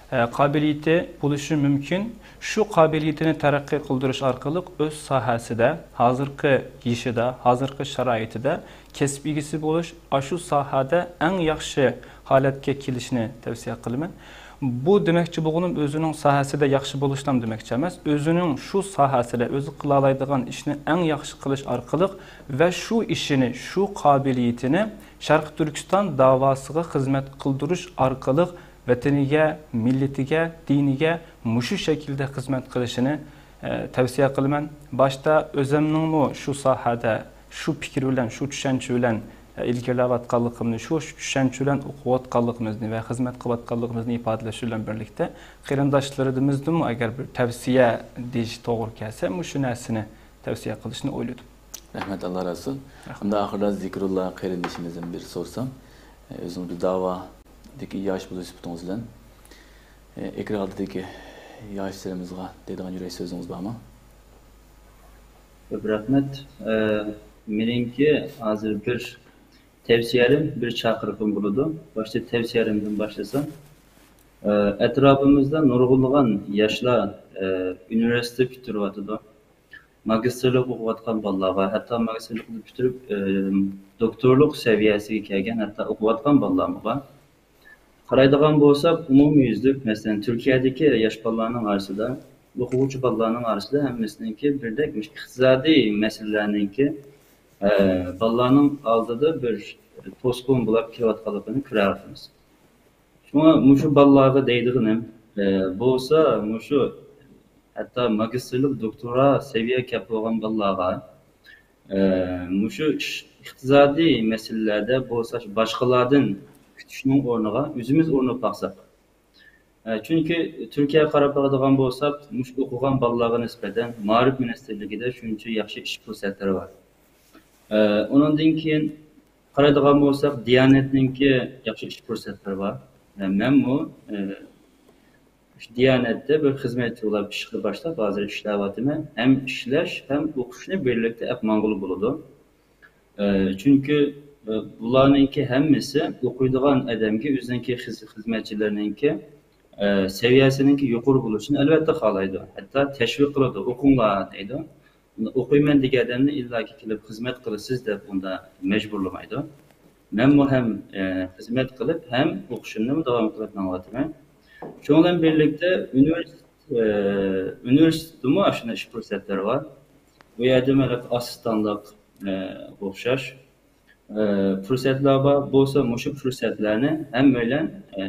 ئە، قابىلىيىتى بولۇشى مۇمكىن. شۇ قابىلىيىتىنى تەرەققىي قىلدۇرۇش ئارقىلىق ئۆز ساھەسىدە، ھازىرقى يېشىدا، ھازىرقى شارائىتىدا كەسىپ ئىگىسى بولۇش، ئاشۇ ساھەدە ئەڭ ياخشى ھالەتكە كېلىشىنى تەۋسىيە قىلىمەن. بۇ دېمەكچى بولغىنىم، ئۆزىنىڭ ساھەسىدە ياخشى بولۇشلام دېمەكچى ئەمەس، ئۆزىنىڭ شۇ ساھەسىدە ئۆزى قىلالايدىغان ئىشنى ئەڭ ياخشى قىلىش ئارقىلىق ۋە شۇ ئىشىنى، شۇ قابىلىيىتىنى شەرقىي تۈركىستان داۋاسىغا خىزمەت قىلدۇرۇش ئارقىلىق ۋەتىنىگە، مىللىتىگە، دىنىگە مۇشۇ شەكىلدە خىزمەت قىلىشىنى، ئە، تەۋسىيە قىلىمەن. باشتا ئۆزۈمنىڭمۇ شۇ ساھەدە، شۇ پىكىر بىلەن، شۇ چۈشەنچە بىلەن، ئە، ئىلگىرىلەۋاتقانلىقىمنى، شۇ چۈشەنچە بىلەن ئوقۇۋاتقانلىقىمىزنى ۋە خىزمەت قىلىۋاتقانلىقىمىزنى ئىپادىلەش بىلەن بىرلىكتە، قېرىنداشلىرىمىزدىنمۇ ئەگەر بىر تەۋسىيە دېيىش توغرا كەلسە، مۇشۇ نەرسىنى تەۋسىيە قىلىشنى ئويلىدىم. رەھمەت، ئاللا رازى بولسۇن. رەھمەت. ئەمدى ئاخىرىدا زىكرۇللا قېرىندىشىمىزدىن بىر سورىسام، ئۆزىڭىز بىر داۋادىكى ياش بولۇش سۈپىتىڭىز بىلەن، ئېكران ئالدىدىكى ياشلىرىمىزغا دەيدىغان يۈرەك سۆزىڭىز بارمۇ؟ كۆپ رەھمەت. ئە، مېنىڭكى ھازىر بىر تەۋسىيەلىم، بىر چاقىرىقىم بولىدۇ. باشتا تەۋسىيەلىمدىن باشلىسام، ئە، ئەتراپىمىزدا نۇرغۇنلىغان ياشلار، ئە، ئۇنىۋېرسىتېت پۈتتۈرۈۋاتىدۇ. ماگىستىرلىق ئوقۇۋاتقان بالىلارغا، ھەتتا ماگىستىرلىقنى پۈتتۈرۈپ، ئە، دوكتورلۇق سەۋىيەسىگە كەلگەن، ھەتتا ئوقۇۋاتقان بالىلارمۇ بار. قارايدىغان بولساق، ئومۇميۈزلۈك، مەسىلەن، تۈركىيەدىكى ياش بالىلارنىڭ ئارىسىدا، ئوقۇغۇچى بالىلارنىڭ ئارىسىدا ھەممىسىنىڭكى بىردەك مۇشۇ ئىقتىسادىي مەسىلىلەرنىڭكى، ئە، بالىلارنىڭ ئالدىدا بىر توسقۇن بولاپ كېلىۋاتقانلىقىنى كۆرەلەيمىز. شۇڭا مۇشۇ بالىلارغا دەيدىغىنىم، ئە، بولسا مۇشۇ ھەتتا ماگىستىرلىق، دوكتورا سەۋىيە كەپ بولغان بالىلارغا، ئە، مۇشۇ ئىش-، ئىقتىسادىي مەسىلىلەردە بولسا باشقىلاردىن كۈتۈشنىڭ ئورنىغا ئۆزىمىز ئۇرۇنۇپ باقساق. ئە، چۈنكى تۈركىيەگە قاراپ باقىدىغان بولساق، مۇشۇ ئوقۇغان بالىلارغا نىسبەتەن مائارىپ مىنىستىرلىكىدە شۇنچە ياخشى ئىش پۇرسەتلىرى بار. ئە، ئۇنىڭدىن كېيىن قارايدىغان بولساق، دىيانەتنىڭكى ياخشى ئىش پۇرسەتلىرى بار. ئە، مەنمۇ، ئە، شۇ دىيانەتتە بىر خىزمەتچى بولۇپ ئىشقا باشلاپ، ھازىر ئىشلەۋاتىمەن. ھەم ئىشلەش، ھەم ئوقۇشنى بىرلىكتە ئەپ ماڭغىلى بولىدۇ. ئە، چۈنكى، ئە، بۇلارنىڭكى ھەممىسى ئوقۇيدىغان ئادەمگە ئۆزىنىڭكى خىز-، خىزمەتچىلىرىنىڭكى، ئە، سەۋىيەسىنىڭكى يۇقىرى بولۇشىنى ئەلۋەتتە خالايدۇ. ھەتتا تەشۋىق قىلىدۇ، «ئوقۇڭلار» دەيدۇ. ئوقۇيمەن دېگەن ئادەمنى ئىللاكى كېلىپ خىزمەت قىلىسىز دەپ ئۇندا مەجبۇرلىمايدۇ. مەنمۇ ھەم، ئە، خىزمەت قىلىپ، ھەم ئوقۇشۇمنىمۇ داۋام قىلىپ ماڭىۋاتىمەن. شۇنىڭ بىلەن بىرلىكتە ئۇنىۋېرسىتېت، ئە، ئۇنىۋېرسىتېتتىمۇ ئاشۇنداق ئىش پۇرسەتلىرى بار. بۇ يەردىمۇ ھېلىقى ئاسسىستانلىق، ئە، ئوخشاش. ئە، پۇرسەتلەر بار بولسا، مۇشۇ پۇرسەتلەرنى ھەممەيلەن، ئە،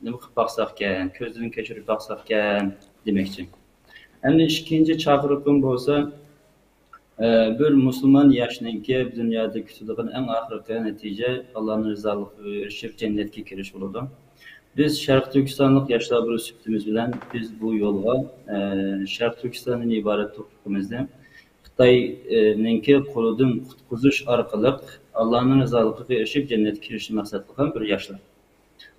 نېمە قىلىپ باقساقكەن، كۆزدىن كەچۈرۈپ باقساقكەن دېمەكچى. ئەمدى ئىككىنچى چاقىرىقىم بولسا، ئە، بىر مۇسۇلمان ياشنىڭكى دۇنيادا كۈتىدىغان ئەڭ ئاخىرقى نەتىجە ئاللانىڭ رىزالىقىغا ئېرىشىپ جەننەتكە كىرىش بولىدۇ. بىز شەرقىي تۈركىستانلىق ياشلار بىر سۈپىتىمىز بىلەن بىز بۇ يولغا، ئە، شەرقىي تۈركىستاندىن ئىبارەت توپلۇقىمىزنى خىتاينىڭكى قولىدىن قۇتقۇزۇش ئارقىلىق ئاللانىڭ رىزالىقىغا ئېرىشىپ جەننەتكە كىرىشنى مەقسەت قىلغان بىر ياشلار.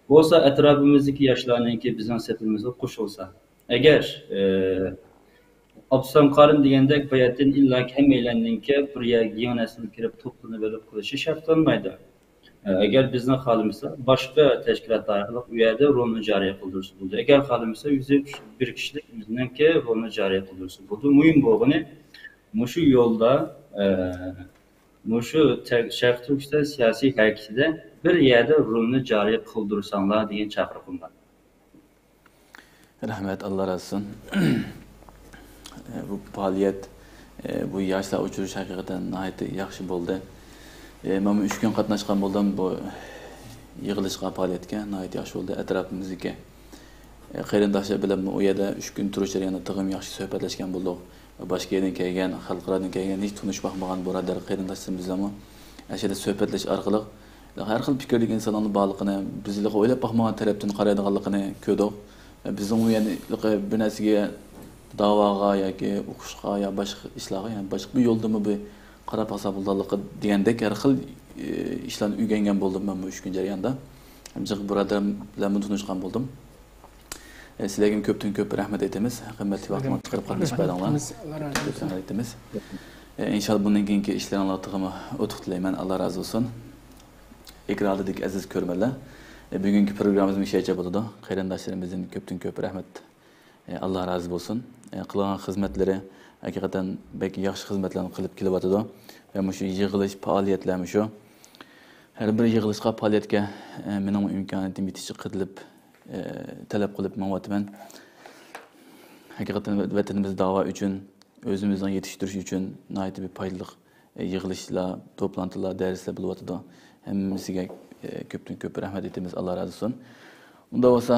بولسا ئەتراپىمىزدىكى ياشلارنىڭكى بىزنىڭ سېپىمىزغا قوشۇلسا. ئەگەر، ئە، ئابدۇسالام قارىم دېگەندەك باياتىن ئىللاكى ھەممەيلەننىڭكى بىر يەرگە يېڭى نەسىل كىرىپ توپلىنىۋېلىپ قېلىشى شەرتلەنمەيدۇ. ئە، ئەگەر بىزنىڭ خالىمىسا، باشقا تەشكىلات ئارقىلىق ئۇ يەردە رولنى جارى قىلدۇرسا بولىدۇ. ئەگەر خالىمىسا، يۈز بىر كىشىلىك ئۆزىنىڭكى رولنى جارى قىلدۇرسا بولىدۇ. مۇھىم بولغىنى، مۇشۇ يولدا، ئە، مۇشۇ تە-، شەرقىي تۈركىستان سىياسىي ھەرىكىتىدە بىر يەردە رولنى جارى قىلدۇرساڭلار دېگەن چاقىرىقىم بار. رەھمەت، ئاللا رازى بولسۇن. بۇ پائالىيەت، بۇ ياشلار ئۇچرىشىش ھەقىقەتەن ناھايىتى ياخشى بولدى. مەنمۇ ئۈچ كۈن قاتناشقان بولدۇم بۇ يىغىلىشقا، پائالىيەتكە. ناھايىتى ياخشى بولدى. ئەتراپىمىزدىكى قېرىنداشلار بىلەنمۇ ئۇ يەردە ئۈچ كۈن تۇرۇش جەريانىدا تېخىمۇ ياخشى سۆھبەتلەشكەن بولدۇق. باشقا يەردىن كەلگەن، خەلقئارادىن كەلگەن، ھېچ تونۇشۇپ باقمىغان بۇرادەر قېرىنداشلىرىمىز بىلەنمۇ ئەشەدە سۆھبەتلىشىش ئارقىلىق ھەر خىل پىكىرلىك ئىنسانلارنىڭ بارلىقىنى، بىز ھېلىقى ئويلاپ باقمىغان تەرەپتىن قارايدىغانلىقىنى كۆردۇق. بىزنىڭ ئۇ يەنى ھېلىقى بىر نەرسىگە، داۋاغا ياكى ئوقۇشقا يا باشقا ئىشلارغا، يەنى باشقا بىر يولدىمۇ بىر قاراپ باقساق بولىدىغانلىقى دېگەندەك ھەر خىل، ئى، ئىشلارنى ئۆگەنگەن بولدۇم مەن بۇ ئۈچ كۈن جەريانىدا. ھەم جىق بۇرادەرلەر بىلەنمۇ تونۇشقان بولدۇم. ئە، سىلەرگىمۇ كۆپتىن كۆپ رەھمەت ئېيتىمىز. قىممەتلىك ۋاقتىڭلارنى چىقىرىپ قاتنىشىپ بەردىڭلار. ئاللا رازى بولسۇن. كۆپ رەھمەت ئېيتىمىز. ئە، ئىنشاللا بۇندىن كېيىنكى ئىشلىرىڭلارغا تېخىمۇ ئۇتۇق تىلەيمەن. ئاللا رازى بولسۇن. ئېكران ئالدىدىكى ئەزىز كۆرۈرمەنلەر، ئە، بۈگۈنكى پروگراممىمىز مۇشۇ يەرگىچە بولىدۇ. قېرىنداشلىرىمىزدىن كۆپتىن كۆپ رەھمەت. ئە، ئاللا رازى بولسۇن. ئە، قىلغان خىزمەتلىرى ھەقىقەتەن بەك ياخشى خىزمەتلەرنى قىلىپ كېلىۋاتىدۇ. ۋە مۇشۇ يىغىلىش، پائالىيەتلەر مۇشۇ. ھەر بىر يىغىلىشقا، پائالىيەتكە، ئە، مېنىڭمۇ ئىمكانىيىتىم يېتىشىچە قېتىلىپ، ئە، تەلەپ قىلىپ مېڭىۋاتىمەن. ھەقىقەتەن ۋەتىنىمىز داۋا ئۈچۈن، ئۆزىمىزنىڭ يېتىشتۈرۈش ئۈچۈن ناھايىتى بىر پايدىلىق، ئە، يىغىلىشلار، توپلانتىلار، دەرسلەر بولۇۋاتىدۇ. ھەممىسىگە، ئە، كۆپتىن كۆپ رەھمەت ئېيتىمىز، ئاللا رازى بولسۇن. ئۇنداق بولسا،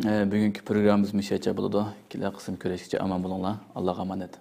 ئە، بۈگۈنكى پروگراممىمىز مۇشۇ يەرگىچە بولىدۇ. كېلەر قىسىم كۆرۈشكىچە ئامان بولۇڭلار. ئاللاغا ئامانەت.